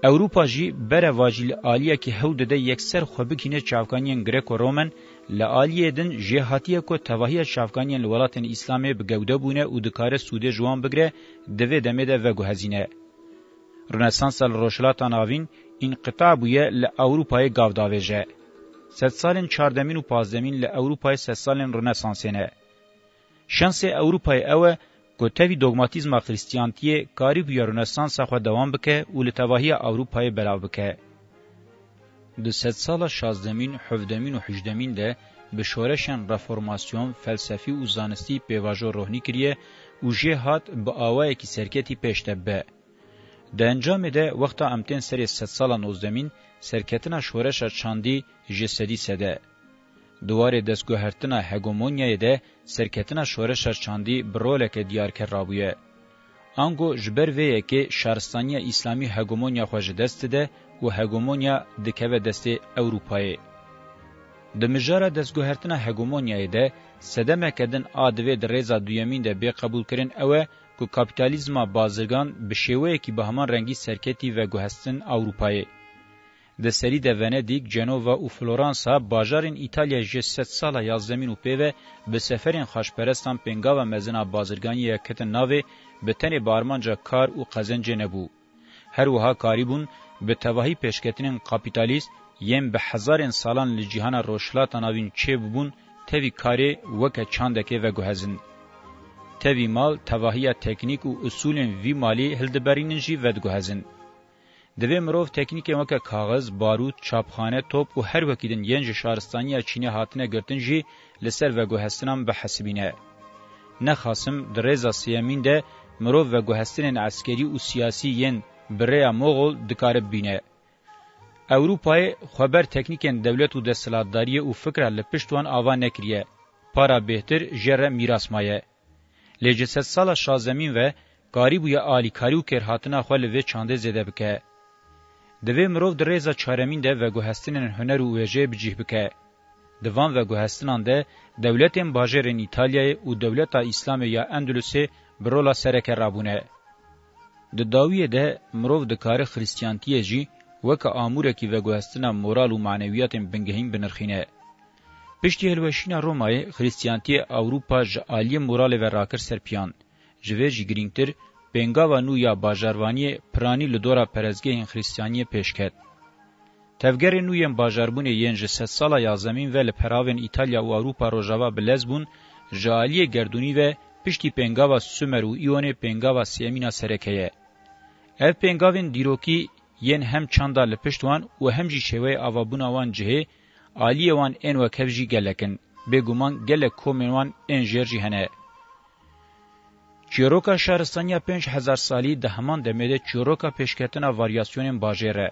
Ewropa jî berevajî li aliyekî hewl dide yekser xwe bigihîne çavkaniyên Greko-Romen, li aliyê din jêhatiye ku tevahiya çavkaniyên li welatên Îslamê bi gewde bûne û dikare sûdê ji wan bigire, di vê demê de veguhezîne. Ronesansa li Rojhilata Navîn înqita bûye li Ewropayê gav davêje. Sedsalên çardemîn û pazdemîn li Ewropayê sedsalên Ronesansê ne. Şansê Ewropayê ew e ku tevî dogmatîzma Xrîstiyantiyê karîbûye Ronesansa xwe dewam bike û li tevahiya Ewropayê belav bike. Di sedsala şazdemîn, hevdemîn û hejdemîn de bi şoreşên reformasyon, felsefî û zanistî pêvajo rohnî kiriye û jê hat bi awayekî serketî pêş de bibe. Di encamê de wexta em tên serê sedsala nozdemîn, serketina şoreşa çandî ji sedî sed e. Di warê destguhertina hegemonyayê de serketina şoreşa çandî bi roleke diyarker rabûye. Ango ji ber vê yekê şaristaniya îslamî hegemonya xwe ji dest dide û hegemonya dikeve destê Ewropayê. Di mijara destguhertina hegemonyayê de sedemeke din a divê di rêza duyemîn de bê qebûlkirin ew e ku kapîtalîzma bazirgan bi şêweyekî bi heman rengî serketî veguhestin Ewropayê. Di serî de Venedîk, Cenova û Floransa bajarên Îtalyayê ji sedsala yazdemîn û pê ve bi seferên xaçperestan pêngava mezin a bazirganiyê ya ketin navê, bi tenê bi armanca kar û qezencê nebû. Her wiha karîbûn bi tevahî pêşketinên kapîtalîst yên bi hezarên salan li cîhana Rojhilata Navîn çêbûbûn tevî karê weke çandekê veguhezin. Tevî mal, tevahiya teknîk û usulên vî malî hildiberînin jî vediguhezin. Divê mirov teknîkên weke kaxiz, barût, çapxane, top û her wekî din yên ji şaristaniya Çînê hatine girtin jî li ser veguhestinan bihesibîne. Nexasim di rêza sêyemîn de mirov veguhestinên eskerî û siyasî yên bi rêya Moxol dikare bibîne. Ewropayê xweber teknîkên dewlet û desthilatdariyê û fikra li pişt wan ava nekiriye. Para bêhtir jê re mîras maye. Lê ji sedsala şazdemîn ve karîbûye alîkarî û kêrhatina xwe li vê çandê zêde bike. Divê mirov di rêza çaremîn de veguhestinên huner û wêjeyê bi cih bike. Di van veguhestinan de dewletên bajêrên Îtalyayê û dewleta Îslamê ya Endulusê bi rola sereke rabûne. Di dawiyê de mirov dikare Xrîstiyantiyê jî weke amûrekî veguhestina moral û manewiyatên bingehîn binirxîne. Piştî hilweşîna Romayê, Xrîstiyantiyê Ewropa ji aliyê moralê ve rakir ser piyan. Ji vê jî girîngtir, pêngava nû ya bajarvaniyê piranî li dora perestgehên Xrîstiyaniyê pêş ket. Tevgerên nû yên bajarbûnê yên ji sedsala yazdemîn ve li peravên Îtalya û Ewropa Rojava bi lez bûn, ji aliyê gerdûnî ve piştî pêngava Sumer û Îonê pêngava sêyemîn a sereke ye. Ev pêngavên dîrokî yên hem çanda li pişt wan û hem jî şêweyê avabûna wan cihê, aliyê wan ên wekhev jî gelek in. Bêguman gelek komên wan ên jêr jî hene. Çîroka şaristaniya pênc hezar salî di heman demê de çîroka pêşketina varyasyonên bajêr e.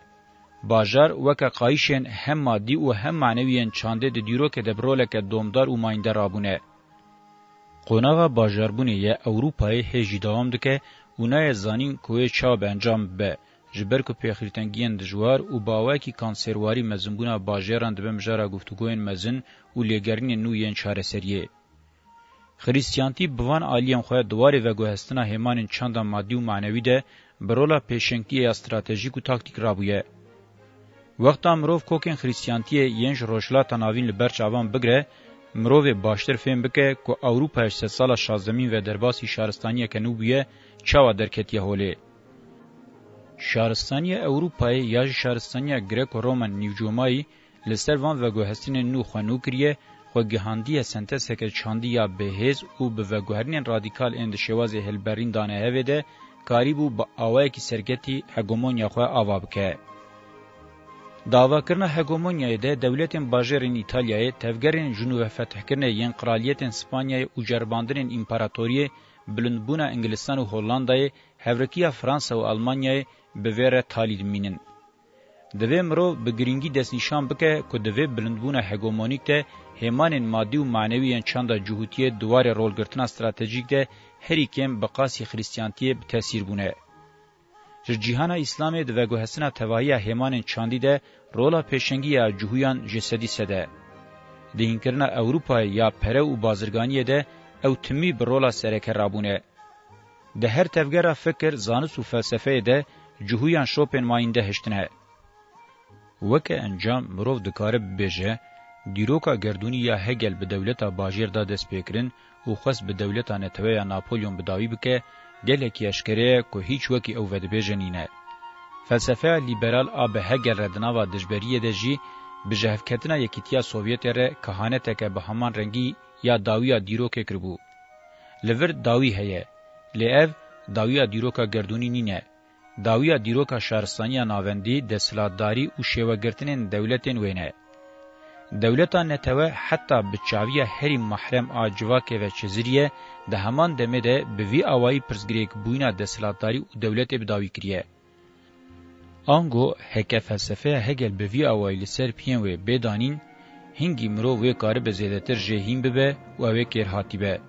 Bajar weke qayîşên hem madî û hem manewî yên çandê di dîrokê de bi roleke domdar û mayînde rabûne. Qonaxa bajarbûnê yê Ewropayê hê jî dewam dike û nayê zanîn ku wê çawa bi encam bibe, ji ber ku pêxirtengiyên dijwar û bi awayekî kanserwarî mezinbûna bajêran dibe mijara guftûgoyên mezin û lêgerînên nû yên çareseriyê. Xrîstiyantî bi van aliyên xwe di warê veguhestina hêmanên çanda madî û manewî de bi rola pêşengtiyê ya stratejîk û taktîk rabûye. Wexta mirov kokên Xrîstiyantiyê yên ji Rojhilata Navîn li ber çavan bigire, mirovê baştir fêm bike ku Ewropa ji sedsala şazdemîn ve derbasî şaristaniyeke nû bûye, çawa derketiye holê. Şaristaniya Ewropayê ya jî şaristaniya Greko-Roman nîvcomayî li ser van veguhestinên nû xwe nû kiriye, xwe gihandiye sentezeke çandî ya bihêz û bi veguherînên radîkal ên di şêwazê hilberîn dane hevê de, karîbû bi awayekî serketî hegemonya xwe ava bike. Di avakirina hegemonyayê de dewletên bajêrên Îtalyayê, tevgerên jinûvefetihkirinê yên qraliyetên Spanyayê û ceribandinên împaratoriyê, bilindbûna Îngilistan û Hollandayê, hevrikiya Fransa û Almanyayê bi vê re talî dimînin. Divê mirov bi girîngî destnîşan bike ku di vê bilindbûna hegemonîk de hêmanên madî û manewî yên çanda cihûtiyê di warê rolgirtina stratejîk de herî kêm bi qasî Xrîstiyantiyê bi tesîr bûne. Ji cîhana Îslamê di veguhestina tevahiya hêmanên çandî de rola pêşengî ya cihûyan ji sedî sed e. Di hînkirina Ewropayê ya pere û bazirganiyê de ew timî bi rola sereke rabûne. Di her tevgera fikir, zanist û felsefeyê de cihûyan şopên mayînde hiştine. Weke encam mirov dikare bibêje, dîroka gerdûnî ya Hegel bi dewleta bajêr da destpêkirin û xwest bi dewleta netewe ya Napolyon bi dawî bike, gelekî eşkere ye ku hîç wekî ew vedibêje nîne. Felsefeya lîberal a bi Hegel re di nava dijberiyê de jî bi jehevketina Yekîtiya Sovyetê re kehaneteke bi heman rengî ya dawiya dîrokê kiribû. Li vir dawî heye, lê ev dawiya dîroka gerdûnî nîne. Dawiya dîroka şaristaniya navendî, desthilatdarî û şêwegirtinên dewletên wê ne. Dewleta netewe heta bi çaviya herî mahrem a civakê ve çiziriye, di heman demê de bi vî awayî pirsgirêkbûyîna desthilatdarî û dewletê bi dawî kiriye. Ango heke felsefeya Hegel bi vî awayî li ser piyên wê bê danîn, hingî mirov wê karibe zêdetir jê hîn bibe û ew ê kêrhatî be.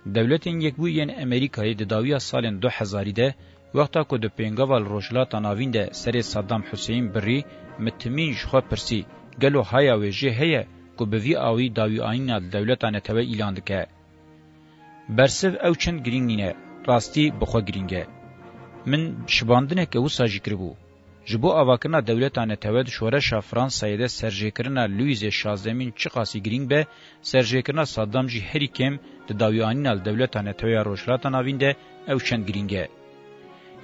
Dewletên Yekbûyî yên Amerîkayê di dawiya salên du hezarî de, wexta ku di pêngava li Rojhilata Navîn de serê Saddam Huseyîn birî, min timîn ji xwe pirsî, gelo haya wê jê heye ku bi vî awî dawîanîna li dewleta netewe îlan dike? Bersiv ew çend girîng nîne, rastî bi xwe girîng e. Min şibandineke wisa jî kiribû. Ji bo avakirina dewleta netewe di şoreşa Fransayê de serjêkirina Louisê şazdemîn çiqasî girîng be, serjêkirina Saddam jî herî kêm di dawîanîna li dewleta netewe ya Rojhilata Navîn de ew çend girîng e.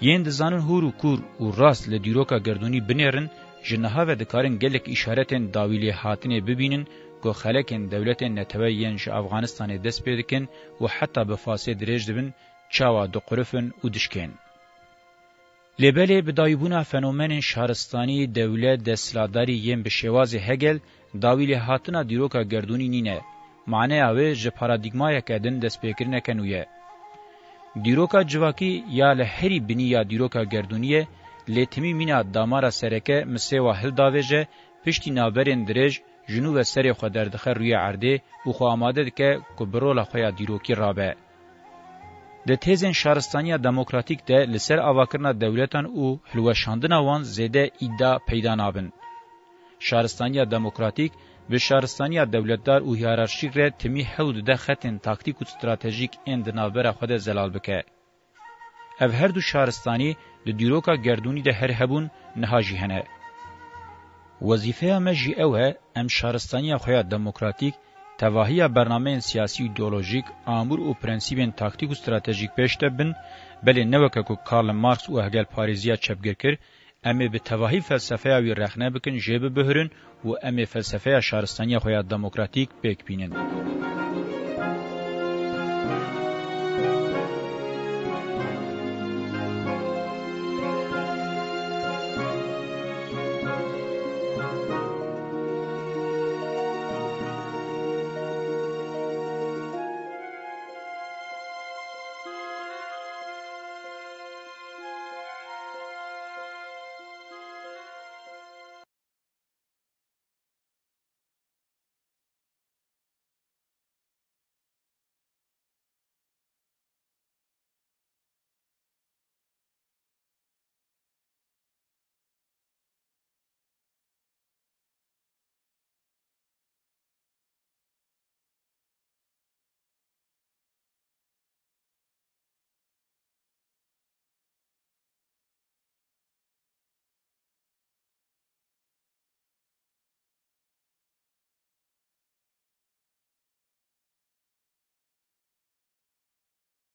Yên dizanin hûr û kûr û rast li dîroka gerdûnî binêrin, ji niha ve dikarin gelek îşaretên dawîlêhatinê bibînin ku xelekên dewletên netewe yên ji Afganistanê dest pê dikin û heta bi fasê dirêj dibin, çawa diqurifin û dişkên. Lê belê bi dawîbûna fenomenên şaristanî, dewlet, desthilatdarî yên bi şêwazê Hegel, dawîlêhatina dîroka gerdûnî nîne. Maneya wê ji paradîgmayeke din destpêkirineke nû ye. Dîroka civakî ya li herî binî ya dîroka gerdûnî ye, lê timî mîna damara sereke misêwa hildavêje, piştî navberên dirêj ji nû ve serê xwe derdixe rûyê erdê û xwe amade dike ku bi rola xwe ya dîrokî rabe. Di têzên şaristaniya demokratîk de li ser avakirina dewletan û hilweşandina wan zêde îdia peyda nabin. Şaristaniya demokratîk bi şaristaniya dewletdar û hiyerarşîk re timî hewl dide xetên taktîk û stratejîk ên di navbera xwe de zelal bike. Ev her du şaristanî di dîroka gerdûnî de her hebûn, niha jî hene. Wezîfeya me jî ew e, em şaristaniya xwe ya demokratîk, tevahiya bernameyên siyasî û îdeolojîk, amûr û prensîbên taktîk û stratejîk pêş de bin, belê ne weke ku Karl Marx û hegelparêziya çepgir kir, em ê bi tevahî felsefeya wî rexne bikin, jê bibihirin û em ê felsefeya şaristaniya xwe ya demokratîk pêk bînin.